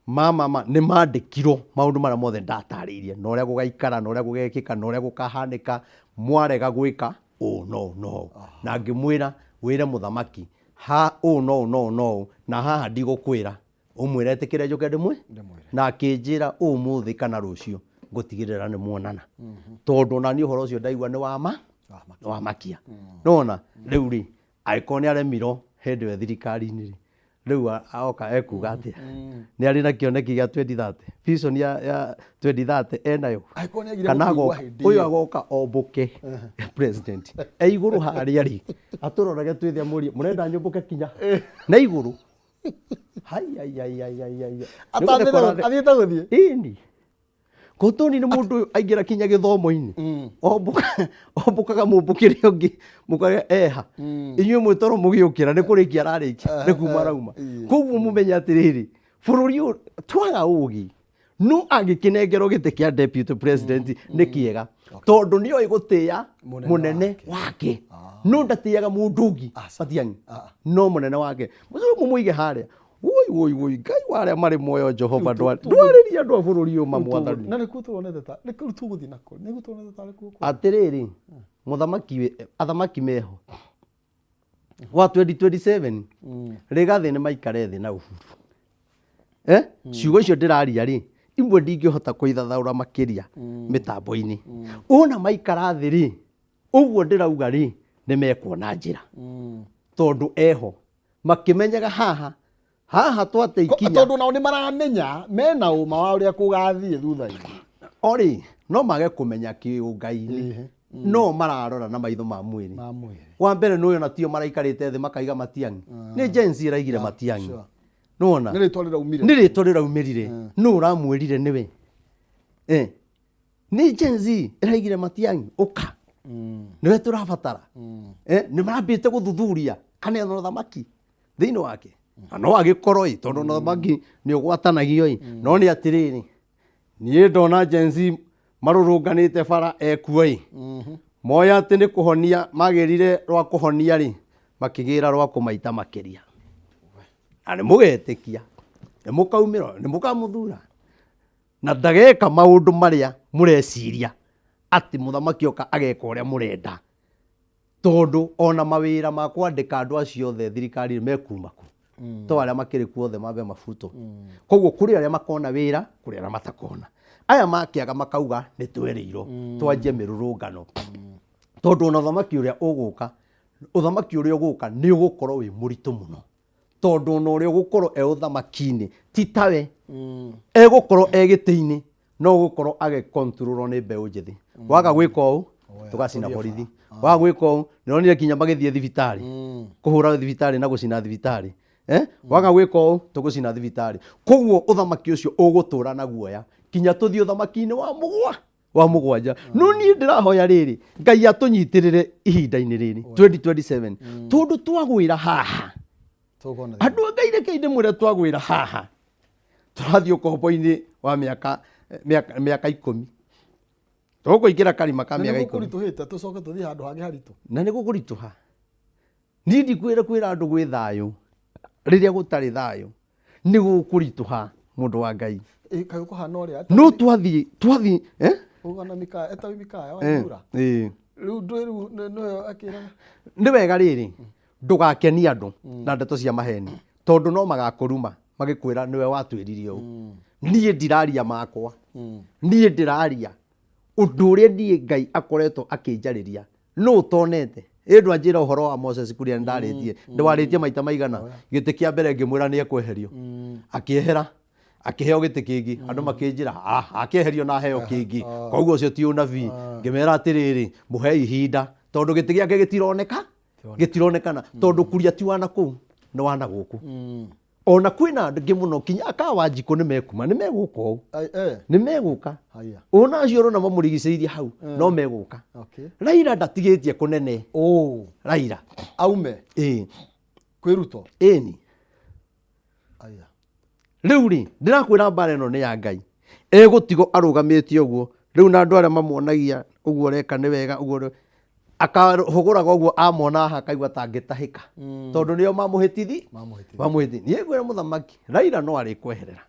ma, ma, nĩ mandĩkirwo maũndũ marĩa mothe ndatarĩirie, na ũrĩa gũgaikara, na ũrĩa gũgekĩka, na ũrĩa gũkahanĩka, mwarega gwĩka ũũ na ũũ na ũũ. Na ngĩmwĩra, wĩre mũthamaki, ha ũũ na ũũ na ũũ na ũũ, na haha ndigũkwĩra, ũmwĩre etĩkĩre njũke ndĩmwĩre. Na akĩnjĩra ũmũthĩ kana rũciũ ngũtigĩrĩra nĩ muonana, tondũ ona niĩ ũhoro ũcio ndaigua nĩ wama, nĩ wamakia. Nĩwona rĩu rĩ, angĩkorwo nĩ aremirwo hĩndĩ ĩyo thirikari-inĩ rĩ, rĩu oka ekuga atĩa? Nĩ arĩ na kĩoneki gĩa 2030, vision ya 2030 enayo? Angĩkorwo nĩ agire Kana gũkũigua agoka, hĩndĩ ũyũ ĩyo. agoka ombũke president e igũrũ harĩa rĩ, atũrorage twĩ thĩ, amũrie mũrenda nyũmbũke kinya na igũrũ. Hai, hai, hai, hai, hai, hai. Atambĩte athiĩte gũthiĩ? Ĩni. Kotoni nĩ mũndũ ũyũ aingĩra kinya gĩthomo-inĩ. Ombũkaga mũmbũkĩre ũngĩ, mũkarĩa eha. Inyuĩ mwĩ toro mũgĩũkĩra, nĩ kũrĩkia ararĩkia, nĩ kuma arauma. Koguo mũmenye atĩrĩrĩ, bũrũri ũyũ twaga ũgĩ, no angĩkĩnengerwo gĩtĩ kĩa deputy president nĩ kĩega, tondũ nĩoĩ gũtĩĩa mũnene wake. No ndatĩaga mũndũ ũngĩ, Matiang'i, no mũnene wake. Mũcio mũmũige harĩa. Woi, woi, woi, Ngai wa arĩa marĩ muoyo Jehova, ndwarĩria andũ a bũrũri ũyũ mamwathani. Na nĩkuo tuonete ta, nĩkuo tũgũthiĩ nako, nĩkuo tuonete ta nĩkuo kũ. Atĩrĩrĩ, mũthamaki wĩ, athamaki meho. Wa 2027, Rigathĩ nĩ maikare thĩ na Uhuru. Ciugo icio ndĩraria rĩ, imwe ndingĩhota kũithathaũra makĩria mĩtambo-inĩ. Ona maikara thĩ rĩ, ũguo ndĩrauga rĩ, nĩ mekuona njĩra. Tondũ eho, makĩmenyaga haha, haha twate ikinya. Tondũ nao nĩ maramenya mena ũma wa ũrĩa kũgathiĩ thutha-inĩ. Orĩ, no mage kũmenya kĩũngai-inĩ, no mararora na maitho ma mwĩrĩ. Ma mwĩrĩ. Wa mbere nĩ ũyũ na tio maraikarĩte thĩ makaiga Matiang'i. Nĩ Gen Z ĩraigire Matiang'i. Nĩwona? Nĩ rĩtwa rĩraumire. Nĩ rĩtwa rĩraumĩrire. Nũ ũramwĩrire nĩwe? Nĩ Gen Z ĩraigire Matiang'i, ũka. Nĩwe tũrabatara. Nĩ marambĩte gũthuthuria kana ena ũthamaki thĩinĩ wake. Na no agĩkorwo ĩ, tondũ ona ũthamaki nĩ ũgwatanagio ĩ. No nĩ atĩrĩrĩ, Niĩ ndona Gen Z marũrũnganĩte bara ekuo ĩ, moya atĩ nĩ kũhonia magĩrire rwa kũhonia rĩ, makĩgĩra rwa kũmaita makĩria. Na nĩ mũgetĩkia, nĩ mũkaumĩra, nĩ mũkamũthura. Na ndageka maũndũ marĩa mũreciria atĩ mũthamaki oka ageka ũrĩa mũrenda. Tondũ ona mawĩra ma kwandĩka andũ acio othe thirikari mekuma kũ? To arĩa makĩrĩ kuo othe mambe mabutwo. Koguo kũrĩ arĩa makona wĩra, kũrĩ arĩa matakona. Aya makĩaga makauga nĩ twerĩirwo twanjie mĩrũrũngano. Tondũ ona ũthamaki ũrĩa ũgũka, ũthamaki ũrĩa ũgũka nĩ ũgũkorwo wĩ mũritũ mũno. Tondũ ona ũrĩa ũgũkorwo e ũthamaki-inĩ ti tawe, egũkorwo e gĩtĩ-inĩ no ũgũkorwo agĩkontrolwo nĩ mbeũ njĩthĩ. Waga gwĩka ũũ tũgacina borithi, waga gwĩka ũũ nĩronire nginya magĩthiĩ thibitarĩ kũhũra thibitarĩ na gũcina thibitarĩ eh? Waga gwĩka ũũ tũgũcina thibitarĩ. Koguo ũthamaki ũcio ũgũtũra na guoya kinya tũthiĩ ũthamaki-inĩ wa mũgwa wa mũgwanja. No niĩ ndĩrahoya rĩrĩ Ngai atũnyitĩrĩre ihinda-inĩ rĩrĩ 2027 tondũ twagwĩra haha Tũkona andũ a Ngai rekei ndĩmwĩre twagwĩra haha tũrathiĩ ũkombo-inĩ wa mĩaka mĩaka mĩaka ikũmi tũkũingĩra karima ka Na mĩaka nĩ ikũmi gũkũritũhĩte tũcoke tũthiĩ handũ hangĩ haritũ. Na nĩ gũkũritũha. Niĩ ndikwĩra kwĩra andũ gwĩ thayũ rĩrĩa gũtarĩ thayũ, nĩ gũkũritũha mũndũ wa Ngai. Ĩ, kaĩ ũkũhana ũrĩa No twathiĩ twathiĩ eh? Ũgana Mikaya, etagwo Mikaya wa Eh, Thura. eh. Rĩu ndũĩ rĩu nĩwe akĩraga. Nĩ wega rĩrĩ ndũgakenie andũ na ndeto cia maheni tondũ no magakũruma magĩkwĩra nĩwe watwĩrire ũũ. Niĩ ndiraria makwa, niĩ ndĩraria ũndũ ũrĩa niĩ Ngai akoretwo akĩnjarĩria no ũtonete. Ĩ ndwanjĩra ũhoro wa Moses kuria ndarĩtie, ndwarĩtie maita maigana gĩtĩ kĩa mbere ngĩmwĩra nĩ ekweherio, akĩehera akĩheo gĩtĩ kĩngĩ, andũ makĩnjĩra "Ah, akĩeherio na aheo kĩngĩ, koguo ũcio ti ũnabii. Ngĩmera atĩrĩrĩ, mũhe ihinda tondũ gĩtĩ gĩake gĩtironeka gĩtironekana tondũ kuria ti wana kũu nĩ wana gũkũ. Ona kwĩna angĩ mũno kinya akawa njikũ nĩ mekuma, nĩ megũka ũũ. Ai, eh. Nĩ megũka. Haya. Ona acio ũrona mamũrigicĩirie hau no megũka. Okay. Raila ndatigĩtie kũnene. Oh. Raila Aume. Ĩĩ. Kwĩ Ruto. Ĩni. Aya. Rĩu rĩ ndĩrakwĩra mbara ĩno nĩ ya Ngai, egũtigwo arũgamĩte ũguo rĩu na andũ arĩa mamuonagia ũguo ũreka nĩ wega ũguo akahũgũraga ũguo amona haha akaigua ta angĩtahĩka tondũ nĩo mamũhĩtithi Mamũhĩtithia. Mamũhĩtithi. Niĩ ngwĩra mũthamaki Raila no arĩkweherera,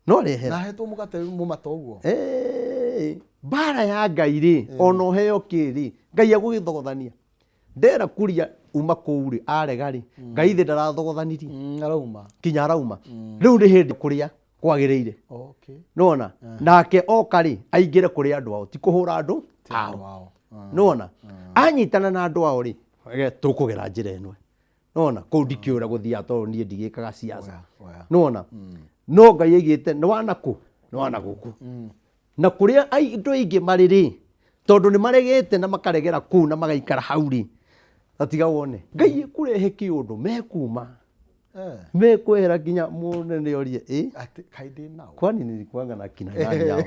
no arĩehera. Na ahetwo mũgate mũmata ũguo. Eh, mbara ya Ngai rĩ, ona ũheo kĩ rĩ, Ngai agũgĩthogothania ndera kuria uma kũu rĩ, arega rĩ, Ngai thĩ ndarathogothanirie. Arauma. Kinya arauma. Rĩu nĩ hĩndĩ kũrĩa kwagĩrĩire. Okay. Nĩwona nake oka rĩ, aingĩre kũrĩ andũ ao, ti kũhũra andũ ao. Ao. Nĩwona anyitana na andũ ao rĩ, tũkũgera njĩra ĩno. Nĩwona kũu ndikĩũra gũthiaga tondũ niĩ ndigĩkaga siasa. Oya. Nĩwona no Ngai aigĩte nĩ wana kũ nĩ wana gũkũ na kũrĩa andũ aingĩ marĩ rĩ, tondũ nĩ maregete na makaregera kũu na magaikara hau rĩ, tatiga wone Ngai ekũrehe kĩũndũ mekuma. Eh. Mekwehera nginya mũnene orie ĩ Atĩ kaĩ ndĩ nao. Kwani nilikuanga na kina nani hao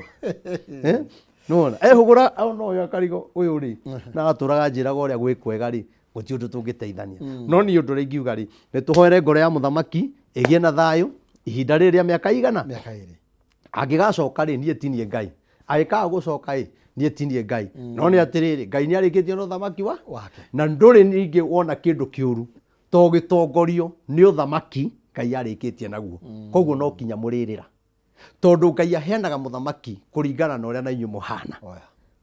eh? Nĩwona ehũgũra ona ũyũ akarigo ũyũ rĩ, na atũraga njĩraga ũrĩa gwĩ kwega rĩ, gũtirĩ ũndũ tũngĩteithania. No niĩ ũndũ ũrĩa ingiuga rĩ, nĩ tũhoere ngoro ya mũthamaki ĩgĩe na thayũ ihinda rĩrĩ rĩa mĩaka igana. Mĩaka ĩrĩ. Angĩgacoka rĩ, niĩ tinie Ngai. Angĩkaga gũcoka ĩ, niĩ tinie Ngai. No nĩ atĩrĩrĩ, Ngai nĩ arĩkĩtie na ũthamaki wa wake. Na ndũrĩ ningĩ wona kĩndũ kĩũru to gĩtongorio nĩ ũthamaki Ngai arĩkĩtie naguo. Koguo no kinya mũrĩrĩra. Tondũ Ngai aheanaga mũthamaki kũringana na ũrĩa na inyuĩ mũhana. Oya.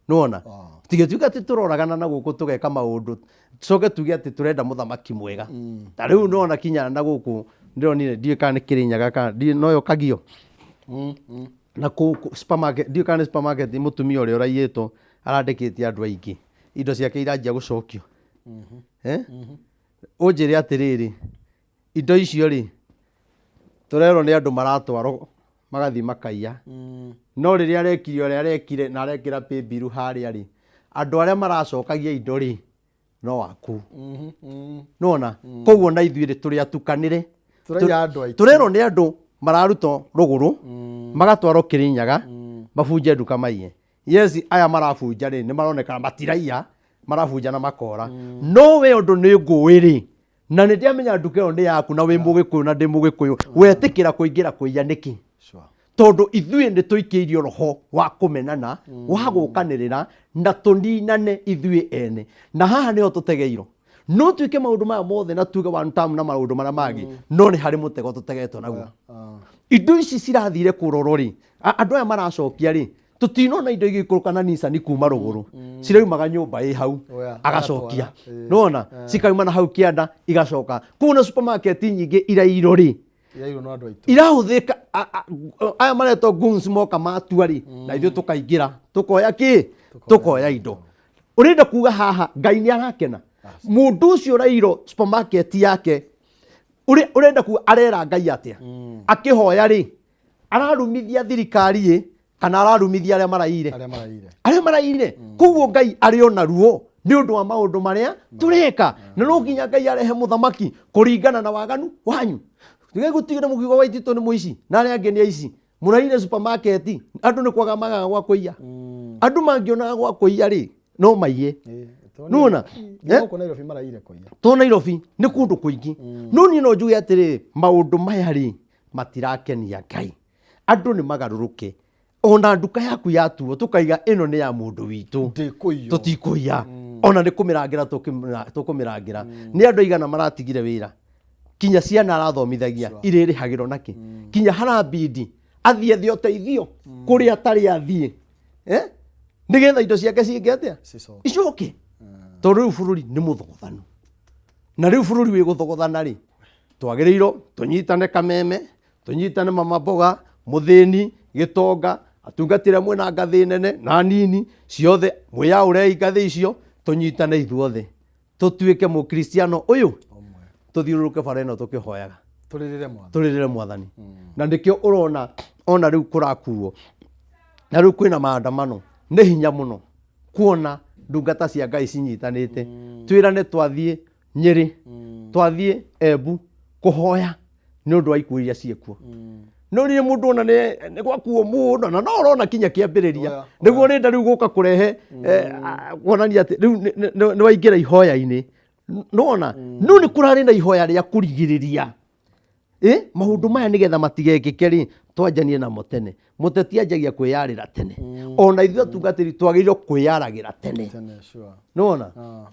Nĩwona? Tigĩtuĩka atĩ tũroragana na gũkũ tũgeka maũndũ tucoke tuge atĩ tũrenda mũthamaki mwega. Ta rĩu nĩwona kinya na gũkũ ndĩronire ndiũĩ kana nĩ Kĩrĩnyaga kana ndiũĩ noyo Kagio. Na kũ supermarket, ndiũĩ kana nĩ supermarket mũtumia ũrĩa ũraiyĩtwo arandĩkĩte andũ aingĩ. Indo ciake iranjia gũcokio. Eh? Ũnjĩre atĩrĩrĩ, indo icio rĩ, tũrerwo nĩ andũ maratwarwo magathiĩ makaiya. No rĩrĩa arekire ũrĩa arekire na arekĩra paybill harĩa rĩ, andũ arĩa maracokagia indo rĩ, no aku. Nĩwona? Koguo na ithuĩ rĩ, tũrĩ atukanĩre. Tũraiya andũ aitũ. Tũrerwo nĩ andũ mararutwo rũgũrũ, magatwarwo Kĩrĩnyaga, mabunje nduka maiye. Yes, aya marabunja rĩ, nĩ maronekana matiraiya, marabunja na makora. No we ũndũ nĩ ngũĩ rĩ, na nĩ ndĩamenya nduka ĩyo nĩ yaku na wĩ mũgĩkũyũ na ndĩ mũgĩkũyũ, wetĩkĩra kũingĩra kũiya nĩkĩ? Tondũ ithuĩ nĩ tũikĩirio roho wa kũmenana, wa gũkanĩrĩra na tũninane ithuĩ ene. Na haha nĩho tũtegeirwo. No twĩke maũndũ maya mothe na tuge one term na maũndũ marĩa mangĩ, no nĩ harĩ mũtego tũtegetwo naguo. Indo ici cirathire kũrorwo rĩ, andũ aya maracokia rĩ, tũtinona indo igĩikũrũka na Nissan kuma rũgũrũ, ciraumaga nyũmba ĩ hau, Oya, agacokia. agatwara. Nĩwona? Cikauma na hau kĩanda igacoka. Kũu na supermarket nyingĩ irairwo rĩ, Irairwo no andũ aitũ. Irahũthĩka aya maretwo goons moka matua rĩ, na ithuĩ tũkaingĩra tũkoya kĩ, tũkoya indo. Ũrenda kuga haha Ngai nĩ arakena mũndũ ũcio ũrairwo supermarket yake? Ũrenda kuga arera Ngai atĩa akĩhoya rĩ? Ararumithia thirikari ĩ, kana ararumithia arĩa maraiyire? Arĩa maraiyire. Arĩa maraiyire. Koguo Ngai arĩ ona ruo nĩ ũndũ wa maũndũ marĩa tũreka, na no nginya Ngai arehe mũthamaki kũringana na waganu wanyu. Tigai gũtigĩra mũkiuga Waititũ nĩ mũici na arĩa angĩ nĩ aici. Mũraiyire supermarket, andũ nĩ kwaga magaga gwa kũiya. Andũ mangĩonaga gwa kũiya rĩ, no maiye. Nĩwona? Nginya gũkũ Nairobi maraiyire kũiya. To Nairobi, nĩ kũndũ kũingĩ. No niĩ no njuge atĩrĩrĩ, maũndũ maya rĩ, matirakenia Ngai. Andũ nĩ magarũrũke. Ona nduka yaku yatuo tũkaiga ĩno nĩ ya mũndũ witũ, Ndĩkũiywo. Tũtikũiya. Ona nĩ kũmĩrangĩra tũkũmĩrangĩra. Nĩ andũ aigana maratigire wĩra, kinya ciana arathomithagia irĩrĩhagĩrwo nakĩ, kinya harambindi athiĩ ethe ũteithio kũrĩa atarĩ athiĩ, Nĩgetha indo ciake ciĩke atĩa? Cicoke. Icoke. Tondũ rĩu bũrũri nĩ mũthogothanu, na rĩu bũrũri wĩ gũthogothana rĩ, twagĩrĩirwo tũnyitane kameme, tũnyitane mama mboga, mũthĩni, gĩtonga, atungatĩri arĩa mwĩna ngathĩ nene na nini ciothe, mwĩyaũrei ngathĩ icio, tũnyitane ithuothe, tũtuĩke mũkristiano ũyũ, tũthiũrũrũke bara ĩno tũkĩhoyaga. Tũrĩrĩre Mwathani. Tũrĩrĩre Mwathani. Na nĩkĩo ũrona ona rĩu kũrakuo na rĩu kwĩna maandamano. Nĩ hinya mũno kuona ndungata cia Ngai cinyitanĩte. Twĩrane twathiĩ Nyĩrĩ, twathiĩ Embu kũhoya nĩ ũndũ wa ikuũ iria ciĩkuo. No rĩrĩ mũndũ ona nĩ gwakuo mũno na no ũrona kinya kĩambĩrĩria. Nĩguo ũrenda rĩu gũka kũrehe, kuonania atĩ rĩu nĩ waingĩra ihoya-inĩ. Nĩwona? No nĩ kũrarĩ na ihoya rĩa kũrigĩrĩria maũndũ maya nĩgetha matigekĩke rĩ, twanjanie namo tene. Mũteti anjagia kwĩyarĩra tene. Ona ithuĩ atungatĩri twagĩrĩirwo kwĩyaragĩra tene. Tene, sure. Nĩwona?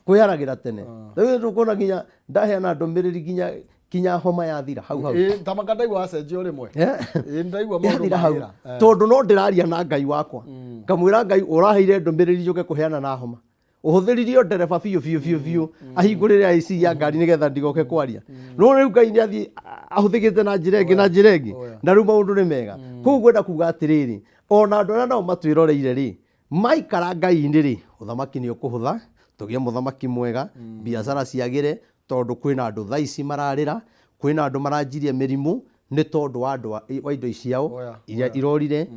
Kwĩyaragĩra tene. Rĩu tũkuona nginya ndaheana ndũmĩrĩri nginya homa yathira hau hau. Ĩ, tamaka ndaigua wacenjia o rĩmwe. Ĩ, ndaigua maũndũ Yathira hau. magĩra. Tondũ no ndĩraria na Ngai wakwa. Ngamwĩra Ngai ũraheire ndũmĩrĩri njũke kũheana na homa. Ũhũthĩririe o ndereba biũ biũ biũ biũ ahingũrĩre IC ya ngari nĩgetha ndigoke kwaria. No rĩu Ngai nĩ athiĩ ahũthĩkĩte na njĩra ĩngĩ na njĩra ĩngĩ, na rĩu maũndũ nĩ mega. Koguo ngwenda kuga atĩrĩrĩ, ona andũ arĩa nao matwĩroreire rĩ, maikara Ngai-inĩ rĩ, ũthamaki nĩ ũkũhũtha, tũgĩe mũthamaki mwega, biacara ciagĩre, tondũ kwĩna andũ thaa ici mararĩra, kwĩna andũ maranjirie mĩrimũ nĩ tondũ wa andũ wa indo ciao iria irorire,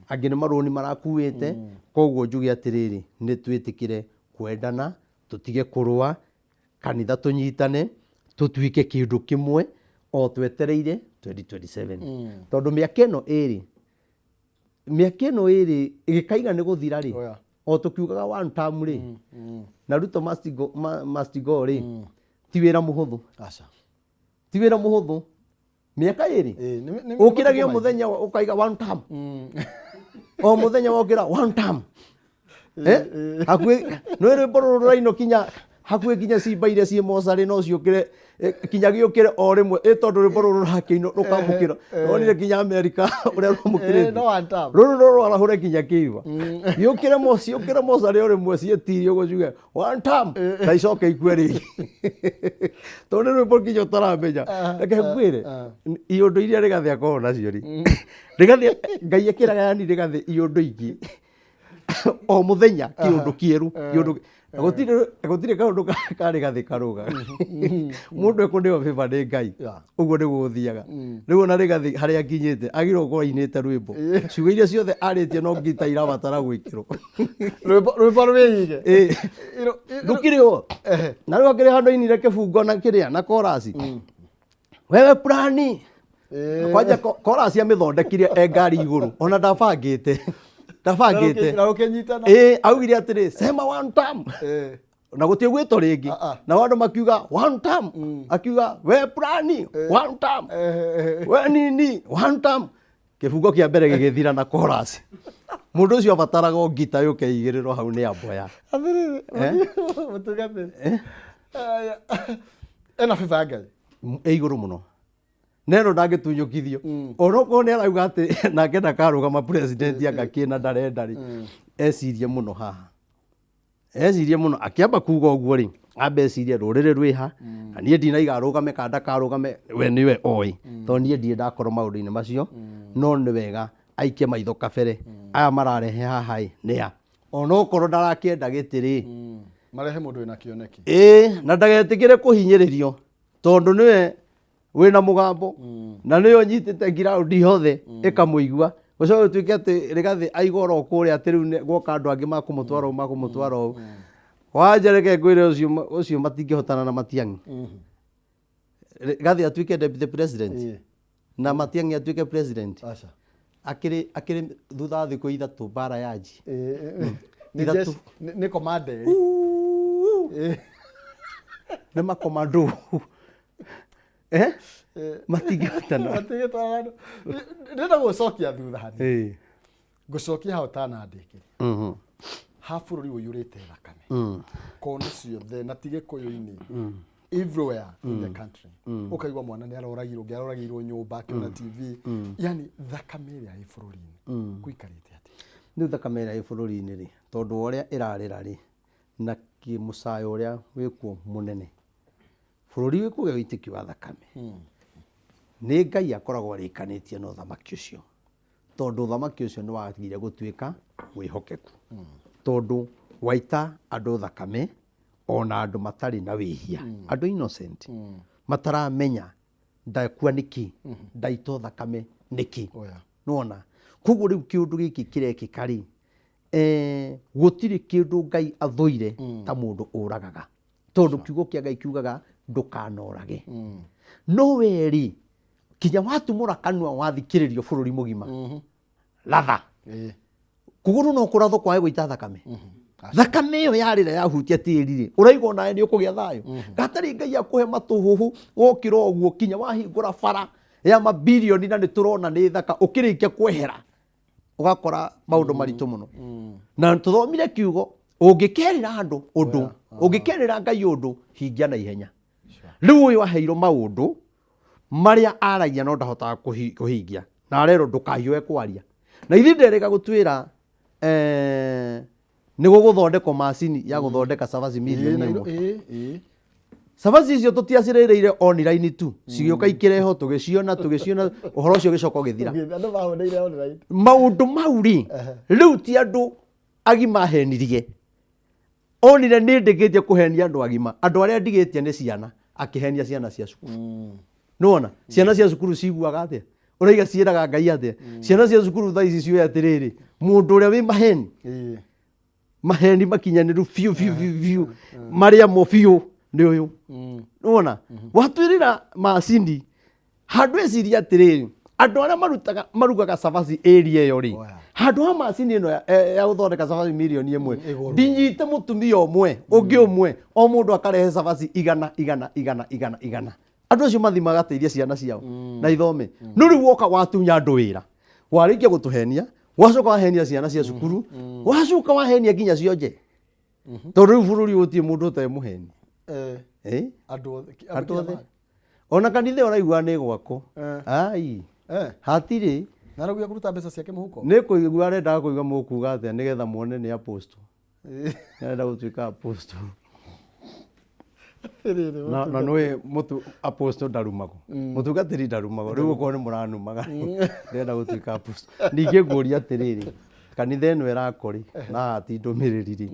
angĩ nĩ marũni marakuĩte. Koguo njuge atĩrĩrĩ, nĩ twĩtĩkĩre kwendana, tũtige kũrũa, kanitha tũnyitane, tũtuĩke kĩndũ kĩmwe o twetereire 2027. Tondũ mĩaka ĩno ĩrĩ, mĩaka ĩno ĩrĩ ĩgĩkaiga nĩ gũthira rĩ, o tũkiugaga one term rĩ, na Ruto must go, must go rĩ, ti wĩra mũhũthũ. Aca. Ti wĩra mũhũthũ. Mĩaka ĩrĩ. Ĩ, nĩ Ũkĩragia matukũ maingĩ. mũthenya ũkaiga one term. O mũthenya wokĩra one term. Hakuhĩ nĩ rwĩmbo rũrũ rũrainwo kinya hakuhĩ kinya cimba iria ciĩ mocarĩ no ciũkĩre, kinya gĩũkĩre o rĩmwe, tondũ rwĩmbo rũrũ rũrakĩinwo rũkamũkĩra. Wonire kinya Amerika ũrĩa rwamũkĩrĩte. No one term. Rũrũ no rwarahũre kinya kĩimba. Gĩũkĩre ciũkĩre mocarĩ o rĩmwe ciĩtirie ũguo ciuge one term na icoke ikue rĩngĩ. Tondũ nĩ rwĩmbo nginya ũtaramenya. Reke ngwĩre, iũndũ iria Rigathĩ akoragwo nacio rĩ, Rigathĩ Ngai ekĩraga yani Rigathĩ iũndũ ingĩ o mũthenya, kĩũndũ kĩerũ, kĩũndũ na gũtirĩ kaũndũ ka Rigathĩ karũgaga. Mũndũ ekũneo favor nĩ Ngai. Ũguo nĩguo gũthiaga. Rĩu ona Rigathĩ harĩa nginyĩte agĩrĩirwo gũkorwo ainĩte rwĩmbo, ciugo iria ciothe arĩtie no ngita irabatara gwĩkĩrwo. Rwĩmbo rwĩige. Ndũkĩrĩ ho. Na rĩu akĩrĩ handũ ainire kĩbungo na kĩrĩa na chorus. Wewe plani. Kwanja chorus amĩthondekire e ngari igũrũ, ona ndabangĩte. Ndabangĩte. Na rũkĩnyitana. Ĩ, augire atĩrĩ, sema one term. Na gũtirĩ gwĩtwo rĩngĩ. Na andũ makiuga one term. Akiuga we plani one term. We nini one term. Kĩbungo kĩa mbere gĩgĩthira na chorus. Mũndũ ũcio abataraga o ngita yũke ĩigĩrĩrwo hau nĩ amboya. Atĩrĩrĩ, Eh? mũtungatĩri. Aya. Ena favor ya Ngai. Ĩ igũrũ mũno. Neno ndangĩtunyũkithio. Onokorwo nĩ arauga atĩ nake ndakarũgama president anga kĩna ndarenda rĩ, ecirie mũno haha. Ecirie mũno akĩamba kuga ũguo rĩ, ambe ecirie rũrĩrĩ rwĩha, na niĩ ndinaiga arũgame kana ndakarũgame, we nĩwe oĩ, tondũ niĩ ndirĩ ndakorwo maũndũ-inĩ macio, no nĩ wega aikie maitho kabere, aya mararehe haha ĩ, nĩa? Onokorwo ndarakĩenda gĩtĩ rĩ, Marehe mũndũ wĩna kĩoneki. Ĩĩ, na ndagetĩkĩre kũhinyĩrĩrio, tondũ nĩwe wĩna mũgambo na nĩwe ũnyitĩte ngiraũndi yothe ĩkamũigua gũcoke gũtuĩke atĩ Rigathĩ aigua oro kũrĩa atĩ rĩu gwoka andũ angĩ makũmũtwara ũũ makũmũtwara ũũ wanja reke ngwĩre ũcio ũcio matingĩhotana na Matiang'i. Rigathĩ atuĩke deputy president na Matiang'i atuĩke president. Aca. Akĩrĩ akĩrĩ thutha wa thikũ ithatũ mbara yanji. Nĩ Ithatũ. jeshi- nĩ komanda ĩrĩ. Nĩ makomando. Eh? Matingĩhotana. Matingĩtwarana. Ndĩrenda gũcokia thutha hanini. Ngũcokia hau ũtanandĩkĩria. Ha bũrũri ũiyũrĩte thakame. Kona ciothe na ti Gĩkũyũ-inĩ. Everywhere in the country. Ũkaigua mwana nĩ aroragirwo, ũngĩ aroragĩirwo nyũmba akĩona TV. Yani thakame ĩrĩa ĩ bũrũri-inĩ. Kũikarĩte atĩa? Rĩu thakame ĩrĩa ĩ bũrũri-inĩ rĩ, tondũ wa ũrĩa ĩrarĩra rĩ, na kĩmũcayo ũrĩa wĩkuo mũnene, bũrũri wĩ kũgĩa ũitĩki wa thakame, nĩ Ngai akoragwo arĩkanĩtie na ũthamaki ũcio, tondũ ũthamaki ũcio nĩ wagire gũtuĩka mwĩhokeku, tondũ waita andũ thakame ona andũ matarĩ na wĩhia, andũ innocent, mataramenya ndakua nĩkĩ, ndaitwo thakame nĩkĩ. Nĩwona? Koguo rĩu kĩũndũ gĩkĩ kĩrekĩka rĩ, gũtirĩ kĩndũ Ngai athũire ta mũndũ ũragaga, tondũ kiugo kĩa Ngai kiugaga ndũkanorage. No we rĩ, kinya watumũra kanua wathikĩrĩrio bũrũri mũgima, ratha. Kũgũrũ no kũrathwo kwage gũita thakame. Thakame ĩyo yarĩra yahutia tĩri rĩ, ũraigua onawe nĩ ũkũgĩa thayũ. Hatarĩ Ngai akũhe matũhũhũ wokĩra ũguo kinya wahingũra bara ya mabirioni na nĩ tũrona nĩ thaka, ũkĩrĩkia kwehera ũgakora maũndũ maritũ mũno. Na tũthomire kiugo, ũngĩkerĩra andũ ũndũ, ũngĩkerĩra Ngai ũndũ, hingia na ihenya. Rĩu ũyũ aheirwo maũndũ marĩa aragia no ndahotaga kũhingia, na arerwo ndũkahiũhe kwaria. Na ithuĩ nderĩga gũtwĩra nĩ gũgũthondekwo macini ya gũthondeka cabaci mirioni ĩmwe. Cabaci icio tũtiacirĩrĩire online tu, cigĩũka ikĩrehwo, tũgĩciona, tũgĩciona, ũhoro ũcio ũgĩcoka ũgĩthira. Andũ mahũnĩire online. Maũndũ mau rĩ, rĩu ti andũ agima ahenirie. Onire nĩ ndĩkĩtie kũhenia andũ agima, andũ arĩa ndigĩtie nĩ ciana, akĩhenia ciana cia cukuru. Nĩwona? Ciana cia cukuru ciguaga atĩa? Ũraiga ciĩraga Ngai atĩa? Ciana cia cukuru thaa ici ciũĩ atĩrĩrĩ, mũndũ ũrĩa wĩ maheni, maheni makinyanĩru biũ biũ biũ biũ, marĩa mo biũ nĩ ũyũ. Nĩwona? Watwĩrĩra macini, handũ eciria atĩrĩrĩ, andũ arĩa marugaga cabaci area ĩyo rĩ, handũ ha macini ĩno ya gũthondeka cabaci mirioni ĩmwe, ndinyite mũtumia ũmwe, ũngĩ ũmwe, o mũndũ akarehe cabaci igana, igana, igana, igana, igana. Andũ acio mathiĩ magateithia ciana ciao na ithome. No rĩu woka watunya andũ wĩra, warĩkia gũtũhenia, wacoka wahenia ciana cia cukuru, wacoka wahenia nginya cionje. Tondũ rĩu bũrũri ũyũ gũtirĩ mũndũ ũtarĩ mũheni. Andũ othe, Andũ andũ othe. Ona kanitha ĩyo ũraigua nĩ gwakwo. Ai. Hatirĩ. Na arauga kũruta mbeca ciake mũhuko? Nĩ kũigua arendaga kũigua mũkuga atĩa nĩgetha muone nĩ apostle. Nĩ arenda gũtuĩka apostle. Na nĩũĩ mũtu apostle ndarumagwo. Mũtungatĩri ndarumagwo. Rĩu okorwo nĩ mũranumaga. Ndĩrenda gũtuĩka apostle. Ningĩ ngũria atĩrĩrĩ, kanitha ĩno ĩrakwo rĩ, na haha ti ndũmĩrĩri rĩ.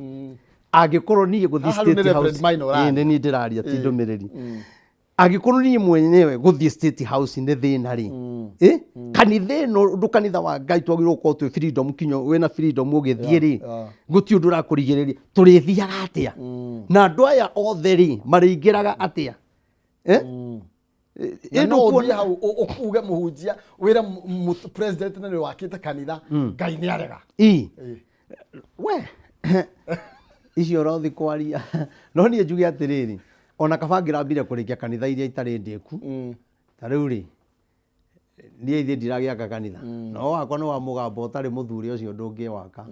Angĩkorwo niĩ gũthiĩ Haha rĩu nĩ State Reverend House, Minor ũraria. ĩĩ, nĩ niĩ ndĩraria ti ndũmĩrĩri. Angĩkorwo niĩ mwenyewe gũthiĩ State House nĩ thĩna rĩ, kanitha ĩno ũndũ kanitha wa Ngai twagĩrĩirwo gũkorwo twĩ freedom, kinya wĩna freedom ũgĩthiĩ rĩ, gũtirĩ ũndũ ũrakũrigĩrĩria, tũrĩthiaga atĩa? Na andũ aya othe rĩ, marĩingĩraga atĩa? Na no ũthiĩ hau uge mũhunjia wĩre president na nĩ wakĩte kanitha, Ngai nĩ arega. We icio ũrothi kwaria. No niĩ njuge atĩrĩrĩ, ona kaba ngĩrambire kũrĩkia kanitha iria itarĩ ndĩku. Ta rĩu rĩ, Niĩ ithuĩ ndiragĩaka kanitha, no wakwa nĩ wa mũgambo ũtarĩ mũthure ũcio ndũngĩwaka.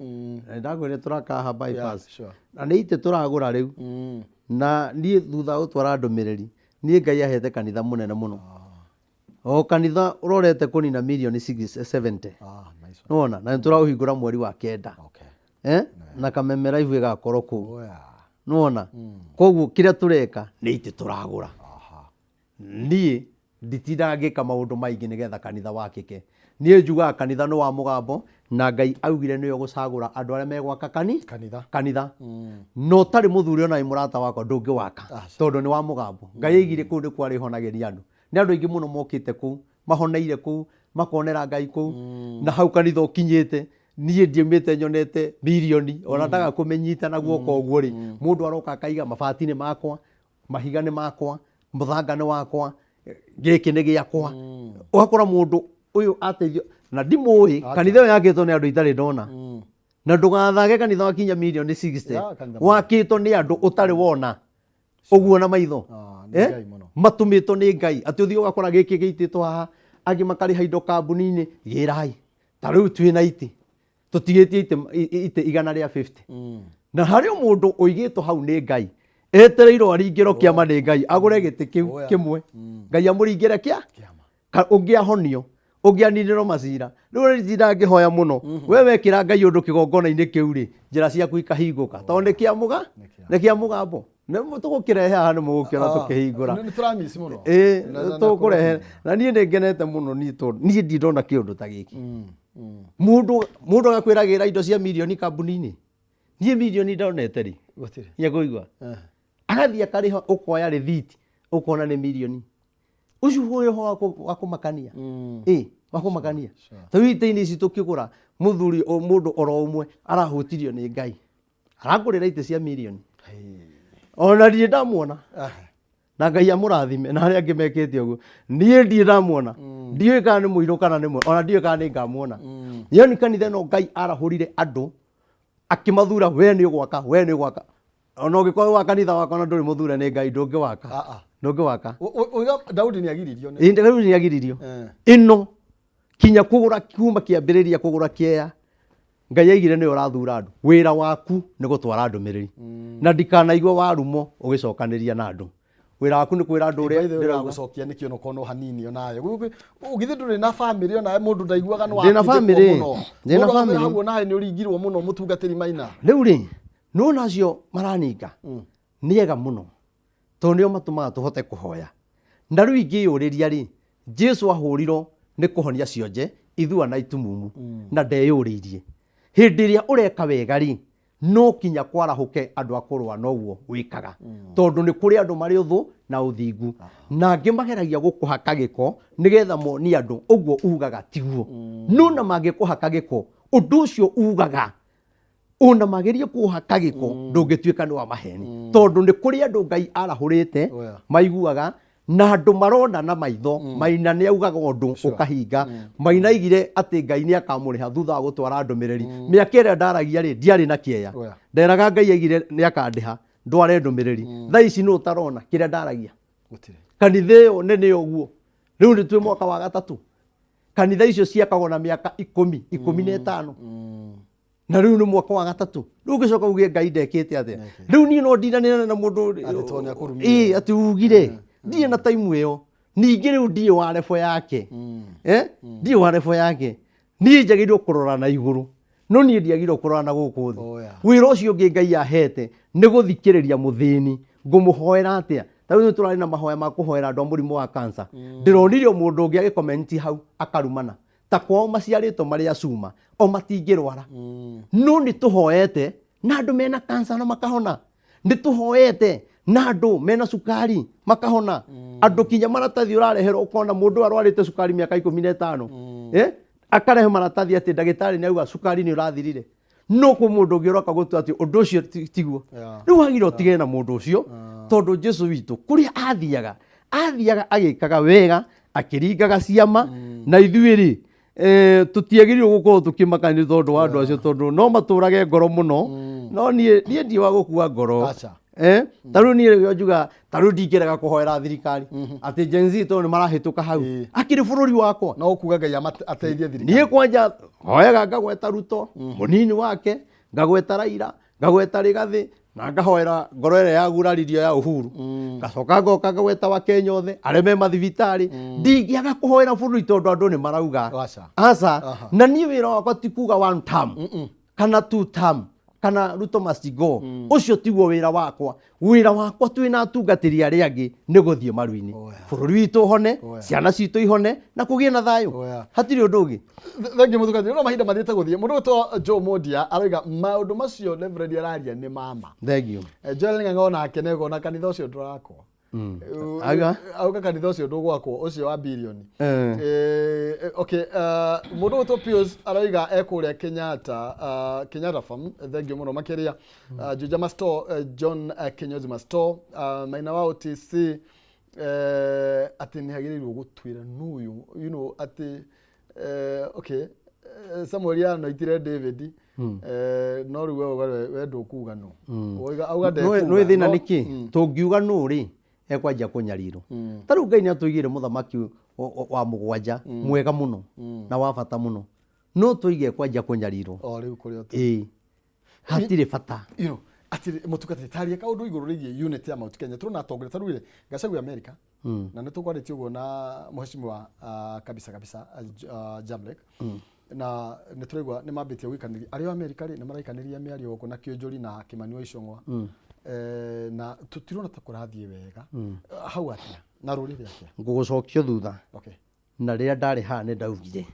Na nĩndakwĩrire tũraka haha bypass. Na nĩ itĩ tũragũra rĩu. Na niĩ thutha wa gũtwara ndũmĩrĩri, niĩ Ngai ahete kanitha mũnene mũno. O kanitha ũrorete kũnina mirioni 70. Ah, nice one. Nĩwona? Na nĩtũraũhingũra mweri wa kenda. Eh? Na Kameme Live ĩgakorwo kũu. Oh, yeah. Nĩwona? Koguo kĩrĩa tũreka nĩ itĩ tũragũra. Niĩ nditindaga ngĩka maũndũ maingĩ nĩgetha kanitha wakĩke. Niĩ njugaga kanitha nĩ wa mũgambo na Ngai augire nĩwe ũgũcagũra andũ arĩa megwaka Kanitha. kanitha. Na ũtarĩ mũthure ona wĩ mũrata wakwa ndũngĩwaka tondũ nĩ wa mũgambo. Ngai aigire kũu nĩkuo arĩhonagĩria andũ. Nĩ andũ aingĩ mũno mokĩte kũu, mahoneire kũu, makonera Ngai kũu, na hau kanitha ũkinyĩte niĩ ndiumĩte nyonete mirioni ona ndaga kũmĩnyita na guoko ũguo rĩ, mũndũ aroka akaiga mabati nĩ makwa, mahiga nĩ makwa, mũthanga nĩ wakwa, gĩkĩ nĩ gĩakwa. Ũgakora mũndũ ũyũ ateithio na ndimũĩ, kanitha ĩyo yakĩtwo nĩ andũ itarĩ ndona. Na ndũgathage kanitha wakinya mirioni 60 Ya, kanitha wakĩtwo nĩ andũ ũtarĩ wona ũguo na maitho. Ah, nĩ Eh? Ngai mũno. Matũmĩtwo nĩ Ngai atĩ ũthiĩ ũgakora gĩkĩ gĩitĩtwo haha, angĩ makarĩha indo kambuni-inĩ, gĩrai. Ta rĩu twĩ na itĩ, tũtigĩtie itĩ igana rĩa 50. Na harĩ o mũndũ ũigĩtwo hau nĩ Ngai, etereirwo aringĩrwo kĩama nĩ Ngai, agũre gĩtĩ kĩu kĩmwe. Ngai amũringĩre kĩa? Ũngĩ ahonio, ũngĩ aninĩrwo macira. Rĩu rĩ ndindaga ngĩhoya mũno. We wekĩra Ngai ũndũ kĩgongona-inĩ kĩu rĩ, njĩra ciaku ikahingũka. Tondũ nĩ kĩa mũga, nĩ kĩa mũgambo. Nĩ tũgũkĩrehe haha nĩ mũgũkĩona tũkĩhingũra. Nĩ tũramici mũno. Ĩĩ, Na tũkũrehe. Na niĩ nĩ ngenete mũno niĩ tondũ niĩ ndirĩ ndona kĩũndũ ta gĩkĩ. Mũndũ agakwĩra gĩra indo cia mirioni kambuni-inĩ. Niĩ mirioni ndonete rĩ? Gũtirĩ. Nĩekũigua. Agathiĩ akarĩha ũkoya rĩthiti ũkona nĩ mirioni. Ũcio ũyũ ho wa kũmakania. Ĩ, wa kũmakania. Ta rĩu itĩ-inĩ ici tũkĩgũra, mũthuri mũndũ oro ũmwe arahutirio nĩ Ngai. Arangũrĩra itĩ cia mirioni. Ona ndirĩ ndamuona. Na Ngai amũrathime na arĩa angĩ mekĩte ũguo. Niĩ ndirĩ ndamuona. Ndiũĩ kana nĩ mũirũ kana nĩ mwerũ, ona ndiũĩ kana nĩ ngamuona. Yaani kanitha ĩno Ngai arahũrire andũ akĩmathura, we nĩ ũgwaka, we nĩ ũgwaka. Ona ũngĩkorwo wa kanitha wakwa na ndũrĩ mũthure nĩ Ngai ndũngĩwaka. Ah, ah. Ndũngĩwaka. Uiga Daudi nĩ agiririo nĩ. Ĩ, Daudi nĩ agiririo. Ĩno kinya kũgũra kuma kĩambĩrĩria kũgũra kĩea Ngai aigire nĩwe ũrathura andũ. Wĩra waku nĩ gũtwara ndũmĩrĩri. Na ndikanaigua warumo ũgĩcokanĩria na andũ. Wĩra waku nĩ kwĩra andũ ũrĩa By the way, ndĩrauga. ũragũcokia nĩkĩ ona ũkorwo no hanini onawe. Githĩ ndũrĩ na famĩlĩ onawe mũndũ ndaiguaga nĩ Ndĩna watindĩkwo famĩlĩ. mũno. Ndĩna Mũndũ agakwĩra famĩlĩ. hau onawe nĩ ũringirwo mũno mũtungatĩri Maina. Rĩu rĩ, nĩwona acio maraninga nĩ ega mũno tondũ nĩo matũmaga tũhote kũhoya. Na rĩu ingĩyũrĩria rĩ, Jesu ahũrirwo nĩ kũhonia cionje, ithua na itumumu na ndeyũrĩirie. Hĩndĩ ĩrĩa ũreka wega rĩ, no kinya kwarahũke andũ a kũrũa noguo wĩkaga. Tondũ nĩ kũrĩ andũ marĩ ũthũ na ũthingu. Na angĩ mageragia gũkũhaka gĩko nĩgetha monie andũ ũguo ugaga tiguo. No na mangĩkũhaka gĩko, ũndũ ũcio ugaga ona magerie kũhaka gĩko ndũngĩtuĩka nĩ wa maheni. Tondũ nĩ kũrĩ andũ Ngai arahũrĩte maiguaga na andũ marona na maitho. Maina nĩ augaga ũndũ ũkahinga. Maina aigire atĩ Ngai nĩ akamũrĩha thutha wa gũtwara ndũmĩrĩri. Mĩaka ĩrĩa ndaragia rĩ, ndiarĩ na kĩeya. Nderaga Ngai aigire nĩ akandĩha ndware ndũmĩrĩri. Thaa ici nũ ũtarona kĩrĩa ndaragia? Kanitha ĩyo nene ũguo rĩu nĩ twĩ mwaka wa gatatũ. Kanitha icio ciakagwo na mĩaka ikũmi, ikũmi na ĩtano. Na rĩu nĩ mwaka wa gatatũ. Rĩu ũngĩcoka uge Ngai ndekĩte atĩa? Rĩu niĩ no ndindanĩre na mũndũ Atĩ tondũ nĩ akũrumire. Ĩĩ, atĩ ugire. Ndirĩ na time ĩyo. Ningĩ rĩu ndirĩ wa level yake. Ndirĩ wa level yake. Niĩ njagĩrĩirwo kũrora na igũrũ. No niĩ ndiagĩrĩirwo kũrora na gũkũ thĩ. Wĩra ũcio ũngĩ Ngai ahete nĩ gũthikĩrĩria mũthĩni. Ngũmũhoera atĩa? Ta rĩu nĩ tũrarĩ na mahoya ma kũhoera andũ a mũrimũ wa cancer. Ndĩronire mũndũ ũngĩ agĩkomenti hau akarumana. Ta kwao maciarĩtwo marĩ acuma, o matingĩrwara. No nĩ tũhoete na andũ mena cancer na makahona. Nĩ tũhoete na andũ mena cukari makahona. Andũ kinya maratathi ũrareherwo ũkona mũndũ arwarĩte cukari mĩaka ikũmi na ĩtano. Akarehe maratathi atĩ ndagĩtarĩ nĩ auga cukari nĩ ũrathirire. No kwĩ mũndũ ũngĩ ũroka gũtua atĩ ũndũ ũcio tiguo. Rĩu wagĩrĩirwo ũtigane na mũndũ ũcio tondũ Jesu witũ kũrĩa athiaga, athiaga agĩkaga wega, akĩringaga ciama, na ithuĩ rĩ, tũtiagĩrĩirwo gũkorwo tũkĩmaka nĩ tondũ wa andũ acio tondũ no matũrage ngoro mũno. No niĩ ndirĩ wa gũkua ngoro. Aca. Eh, ta rĩu niĩ rĩo njuga ta rĩu ndingĩrega kũhoera thirikari atĩ Gen Z tondũ nĩ marahĩtũka hau Ĩĩ. akĩrĩ bũrũri wakwa No ũkuga Ngai ateithie thirikari. Niĩ kwanja hoyaga ngagweta Ruto mũnini wake, ngagweta Raila, ngagweta Rigathĩ na ngahoera ngoro ĩrĩa yaguraririo ya Uhuru, ngacoka ngoka ngagweta Wakenya othe arĩa me mathibitarĩ. Ndingĩaga kũhoera bũrũri tondũ andũ nĩ marauga Aca. Aca. Aha. Na niĩ wĩra wakwa ti kuga one term kana two term kana Ruto must go. Ũcio tiguo wĩra wakwa. Wĩra wakwa twĩna atungatĩri arĩa angĩ nĩ gũthiĩ maru-inĩ, bũrũri witũ ũhone, ciana citũ ihone na kũgĩe na thayũ. Hatirĩ ũndũ ũngĩ. Thengiũ mũthukatĩri, no mahinda mathiĩte gũthiĩ. Mũndũ ũgwĩtwo Joe Mondia aroiga maũndũ macio Reverend araria nĩ mama. Thengiũ. Joel Ng'ang'a onake nĩegona kanitha ũcio ndũrakwo. Aga. Auga kanitha ũcio ndũgwakwo, ũcio wa bilioni. Okay, mũndũ ũgwĩtwo Pius aroiga ekũrĩa Kenyatta, Kenyatta Farm, thengiũ mũno makĩria. Juja Masto, John Kinyozi Masto, Maina wa OTC, atĩ nĩ agĩrĩirwo gũtuĩra nũyũ, you know, atĩ okay, Samuel anoitire David, no rĩu we auga we ndũkuga nũ. Oiga auga ndekuga. Nĩ thĩna nĩkĩ tũngiuga nũ rĩ ekwanjia kũnyarirwo. Ta rĩu Ngai nĩ atũigĩire mũthamaki wa mũgwanja mwega mũno na wa bata mũno, no tũige ekwanjia kũnyarirwo. O rĩu kũrĩa ũtĩ. Ĩĩ, hatirĩ bata. You know, atĩ mũtungatĩri, taria kaũndũ igũrũ rĩgiĩ unit ya Mount Kenya. Tũrona atongoria ta rĩu rĩ, Gachagua America, na nĩ tũkwarĩtie ũguo na mheshimiwa kabisa kabisa Jamlek, na nĩ tũraigua nĩ mambĩtie gũikanĩria arĩa America rĩ, nĩ maraikanĩria mĩario gũkũ na Kĩũnjũri na Kĩmani wa Icũng'wa, na tũtirona ta kũrathiĩ wega. Hau atĩa na rũrĩrĩ atĩa? Ngũgũcokio thutha. Na rĩrĩa ndarĩ haha nĩ ndaugire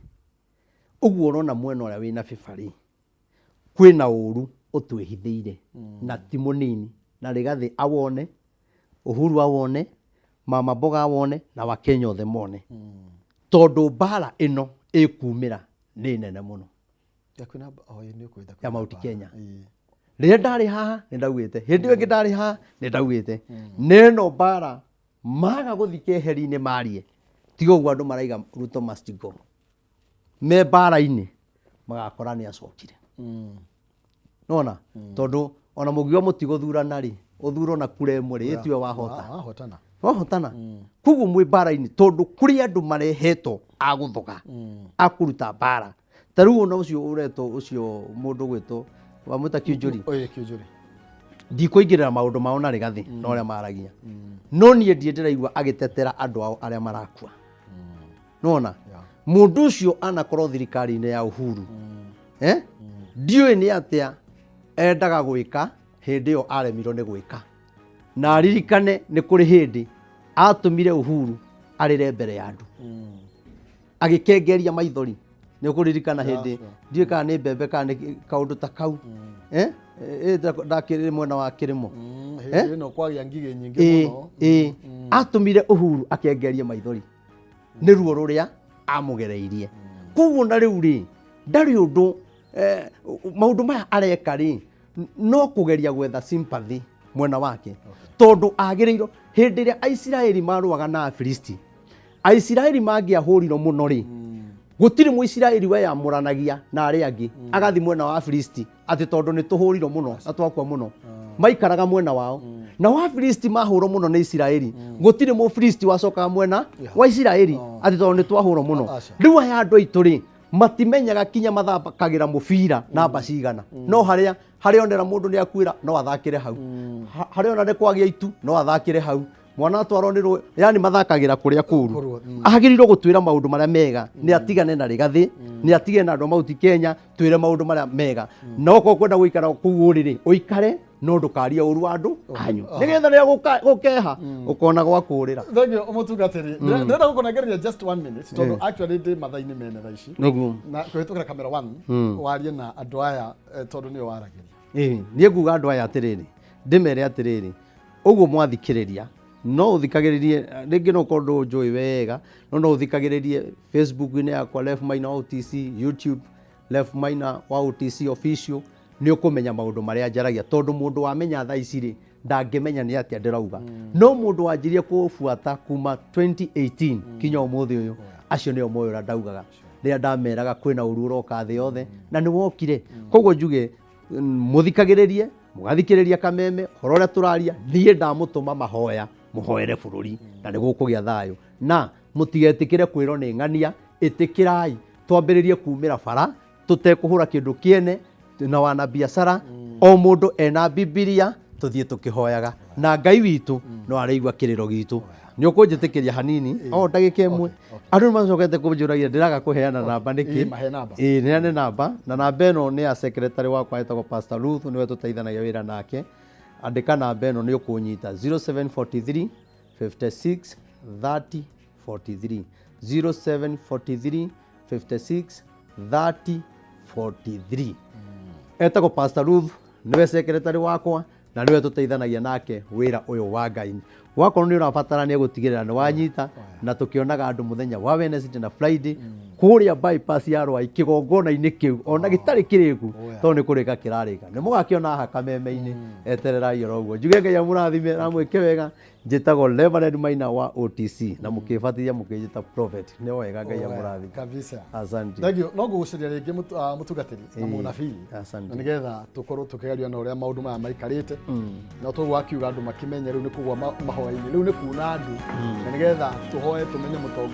ũguo ũrona mwena ũrĩa wĩna bĩba rĩ, kwĩna ũru ũtwĩhithĩire na ti mũnini, na Rigathĩ awone, Uhuru awone, Mama Mboga awone na Wakenya othe mone, tondũ mbara ĩno ĩkumĩra nĩ nene mũno. Ya kwĩna oh, ĩ, nĩ ũkwĩta ya kwĩna Mount mbara. Kenya. Rĩrĩa ndarĩ haha nĩ ndaugĩte, hĩndĩ ĩyo ĩngĩ ndarĩ haha nĩ ndaugĩte neno mbara maga gũthiĩ keheri-inĩ marie, tiga ũguo andũ maraiga Ruto must go, me mbara-inĩ magakora nĩ acokire. Nona tondũ ona mũngiuga mũtigũthurana rĩ, ũthuro na kura ĩmwe rĩ, ĩtiwe wahota. Wahotana. Wahotana. Koguo mwĩ mbara-inĩ, tondũ kũrĩ andũ marehetwo a gũthoga, a kũruta mbara. Ta rĩu ona ũcio ũretwo ũcio mũndũ gwĩtwo wamwĩta Kĩũnjũri. Oye, Kĩũnjũri. Ndikũingĩrĩra maũndũ mao na Rigathĩ na ũrĩa maragia, no niĩ ndirĩ ndĩraigua agĩtetera andũ ao arĩa marakua. Nona mũndũ ũcio anakorwo thirikari-inĩ ya Uhuru, Ndiũĩ nĩ atĩa endaga gwĩka hĩndĩ ĩyo aremirwo nĩ gwĩka, na aririkane nĩ kũrĩ hĩndĩ atũmire Uhuru arĩre mbere ya andũ, agĩkengeria maithori. Nĩ ũkũririkana hĩndĩ, ndiũĩ kana nĩ mbembe kana nĩ kaũndũ ta kau, ndakĩrĩ mwena wa kĩrĩmo. Hĩndĩ ĩno kwagĩa ngigĩ nyingĩ mũno. Atũmire Uhuru akengerie maithori nĩ ruo rũrĩa amũgereirie. Koguo na rĩu rĩ, ndarĩ ũndũ, maũndũ maya areka rĩ, no kũgeria gwetha sympathy mwena wake, tondũ agĩrĩirwo hĩndĩ ĩrĩa Aisiraeli marũaga na Afilisti, Aisiraeli mangĩahũrirwo mũno rĩ, gũtirĩ Mũisiraeli weyamũranagia na arĩa angĩ agathiĩ mwena wa Afilisti atĩ tondũ nĩ tũhũrirwo mũno na twakua mũno, maikaraga mwena wao. Nao Afilisti mahũrwo mũno nĩ Isiraeli, gũtirĩ Mũfilisti wacokaga mwena wa Isiraeli atĩ tondũ nĩ twahũrwo mũno. Rĩu aya andũ aitũ rĩ, matimenyaga kinya mathakagĩra mũbira namba cigana, no harĩa harĩa onera mũndũ nĩ akuĩra no athakĩre hau, harĩa ona nĩ kwagĩa itu no athakĩre hau, mwana atwarwo nĩ rũĩ, yani mathakagĩra kũrĩa kũru. Agĩrĩirwo gũtwĩra maũndũ marĩa mega, nĩ atigane na Rigathĩ, nĩ atigane na andũ a Mount Kenya, twĩre maũndũ marĩa mega. Na okorwo kwenda gũikara kũu ũrĩ rĩ, ũikare, no ndũkarie ũru wa andũ anyu, nĩgetha rĩrĩa gũkeha ũkona gwa kũũrĩra. Thank you mũtungatĩri. Ndĩrenda gũkũnengereria just one minute tondũ actually ndĩ mathaa-inĩ mene thaa ici. Nĩguo. Na kũhĩtũkĩra camera one warie na andũ aya, tondũ nĩo waragĩria. Ĩĩ, niĩ nguga andũ aya atĩrĩrĩ, ndĩmere atĩrĩrĩ, ũguo mwathikĩrĩria, no ũthikagĩrĩrie rĩngĩ, no ũkorwo ndũnjũĩ wega, no no ũthikagĩrĩrie Facebook-inĩ yakwa Ref Maina wa OTC, YouTube Ref Maina wa OTC official, nĩ ũkũmenya maũndũ marĩa njaragia, tondũ mũndũ wamenya thaa ici rĩ, ndangĩmenya nĩ atĩa ndĩrauga. No mũndũ wanjirie kũbuata kuma 2018 kinya ũmũthĩ ũyũ, acio nĩo moĩ ũrĩa ndaugaga rĩrĩa ndameraga kwĩna ũru ũroka thĩ yothe, na nĩ wokire. Koguo njuge mũthikagĩrĩrie. Mũgathikĩrĩria Kameme ũhoro ũrĩa tũraria. Niĩ ndamũtũma mahoya, mũhoere bũrũri na nĩ gũkũgĩa thayũ. Na mũtigetĩkĩre kwĩrwo nĩ ng'ania, ĩtĩkĩrai twambĩrĩrie kumĩra bara tũtekũhũra kĩndũ kĩene na wanabiacara. O mũndũ ena Bibilia, tũthiĩ tũkĩhoyaga na Ngai witũ no araigua kĩrĩro gitũ. Nĩ ũkũnjĩtĩkĩria hanini o ndagĩka ĩmwe? Andũ nĩ macokete kũnjũragia ndĩraga kũheana namba nĩkĩ. Ĩĩ, mahe namba. Ĩĩ, neane namba, na namba ĩno nĩ ya secretary wakwa etagwo Pastor Ruth, nĩwe tũteithanagia wĩra nake. Andĩka namba ĩno nĩ ũkũnyita: 0743 56 30 43, 0743 56 30 43. Etagwo Pastor Ruth, nĩwe secretary wakwa na nĩwe tũteithanagia nake wĩra ũyũ wa Ngai. Wakorwo nĩ ũrabatarania gũtigĩrĩra nĩ wanyita, na tũkĩonaga andũ mũthenya wa Wednesday na Friday kũrĩa bypass ya Rwai, kĩgongona-inĩ kĩu ona gĩtarĩ kĩrĩku, tondũ nĩ kũrĩka kĩrarĩka. Nĩ mũgakĩona haha Kameme-inĩ. Etererai oro ũguo. Njuge Ngai amũrathime na mwĩke wega. Njĩtagwo Reverend Maina wa OTC, na mũkĩbatithia mũkĩnjĩta prophet. Nĩ wega, Ngai amũrathime. Kabisa. Asante. Thank you. No ngũgũcaria rĩngĩ mũtungatĩri na mũnabii, Asante. na nĩgetha tũkorwo tũkĩgeria na ũrĩa maũndũ maya maikarĩte. Na toguo akiuga andũ makĩmenye rĩu nĩ kũgwa mahoya-inĩ, rĩu nĩ kuna andũ, na nĩgetha tũhoe tũmenye mũtongoria.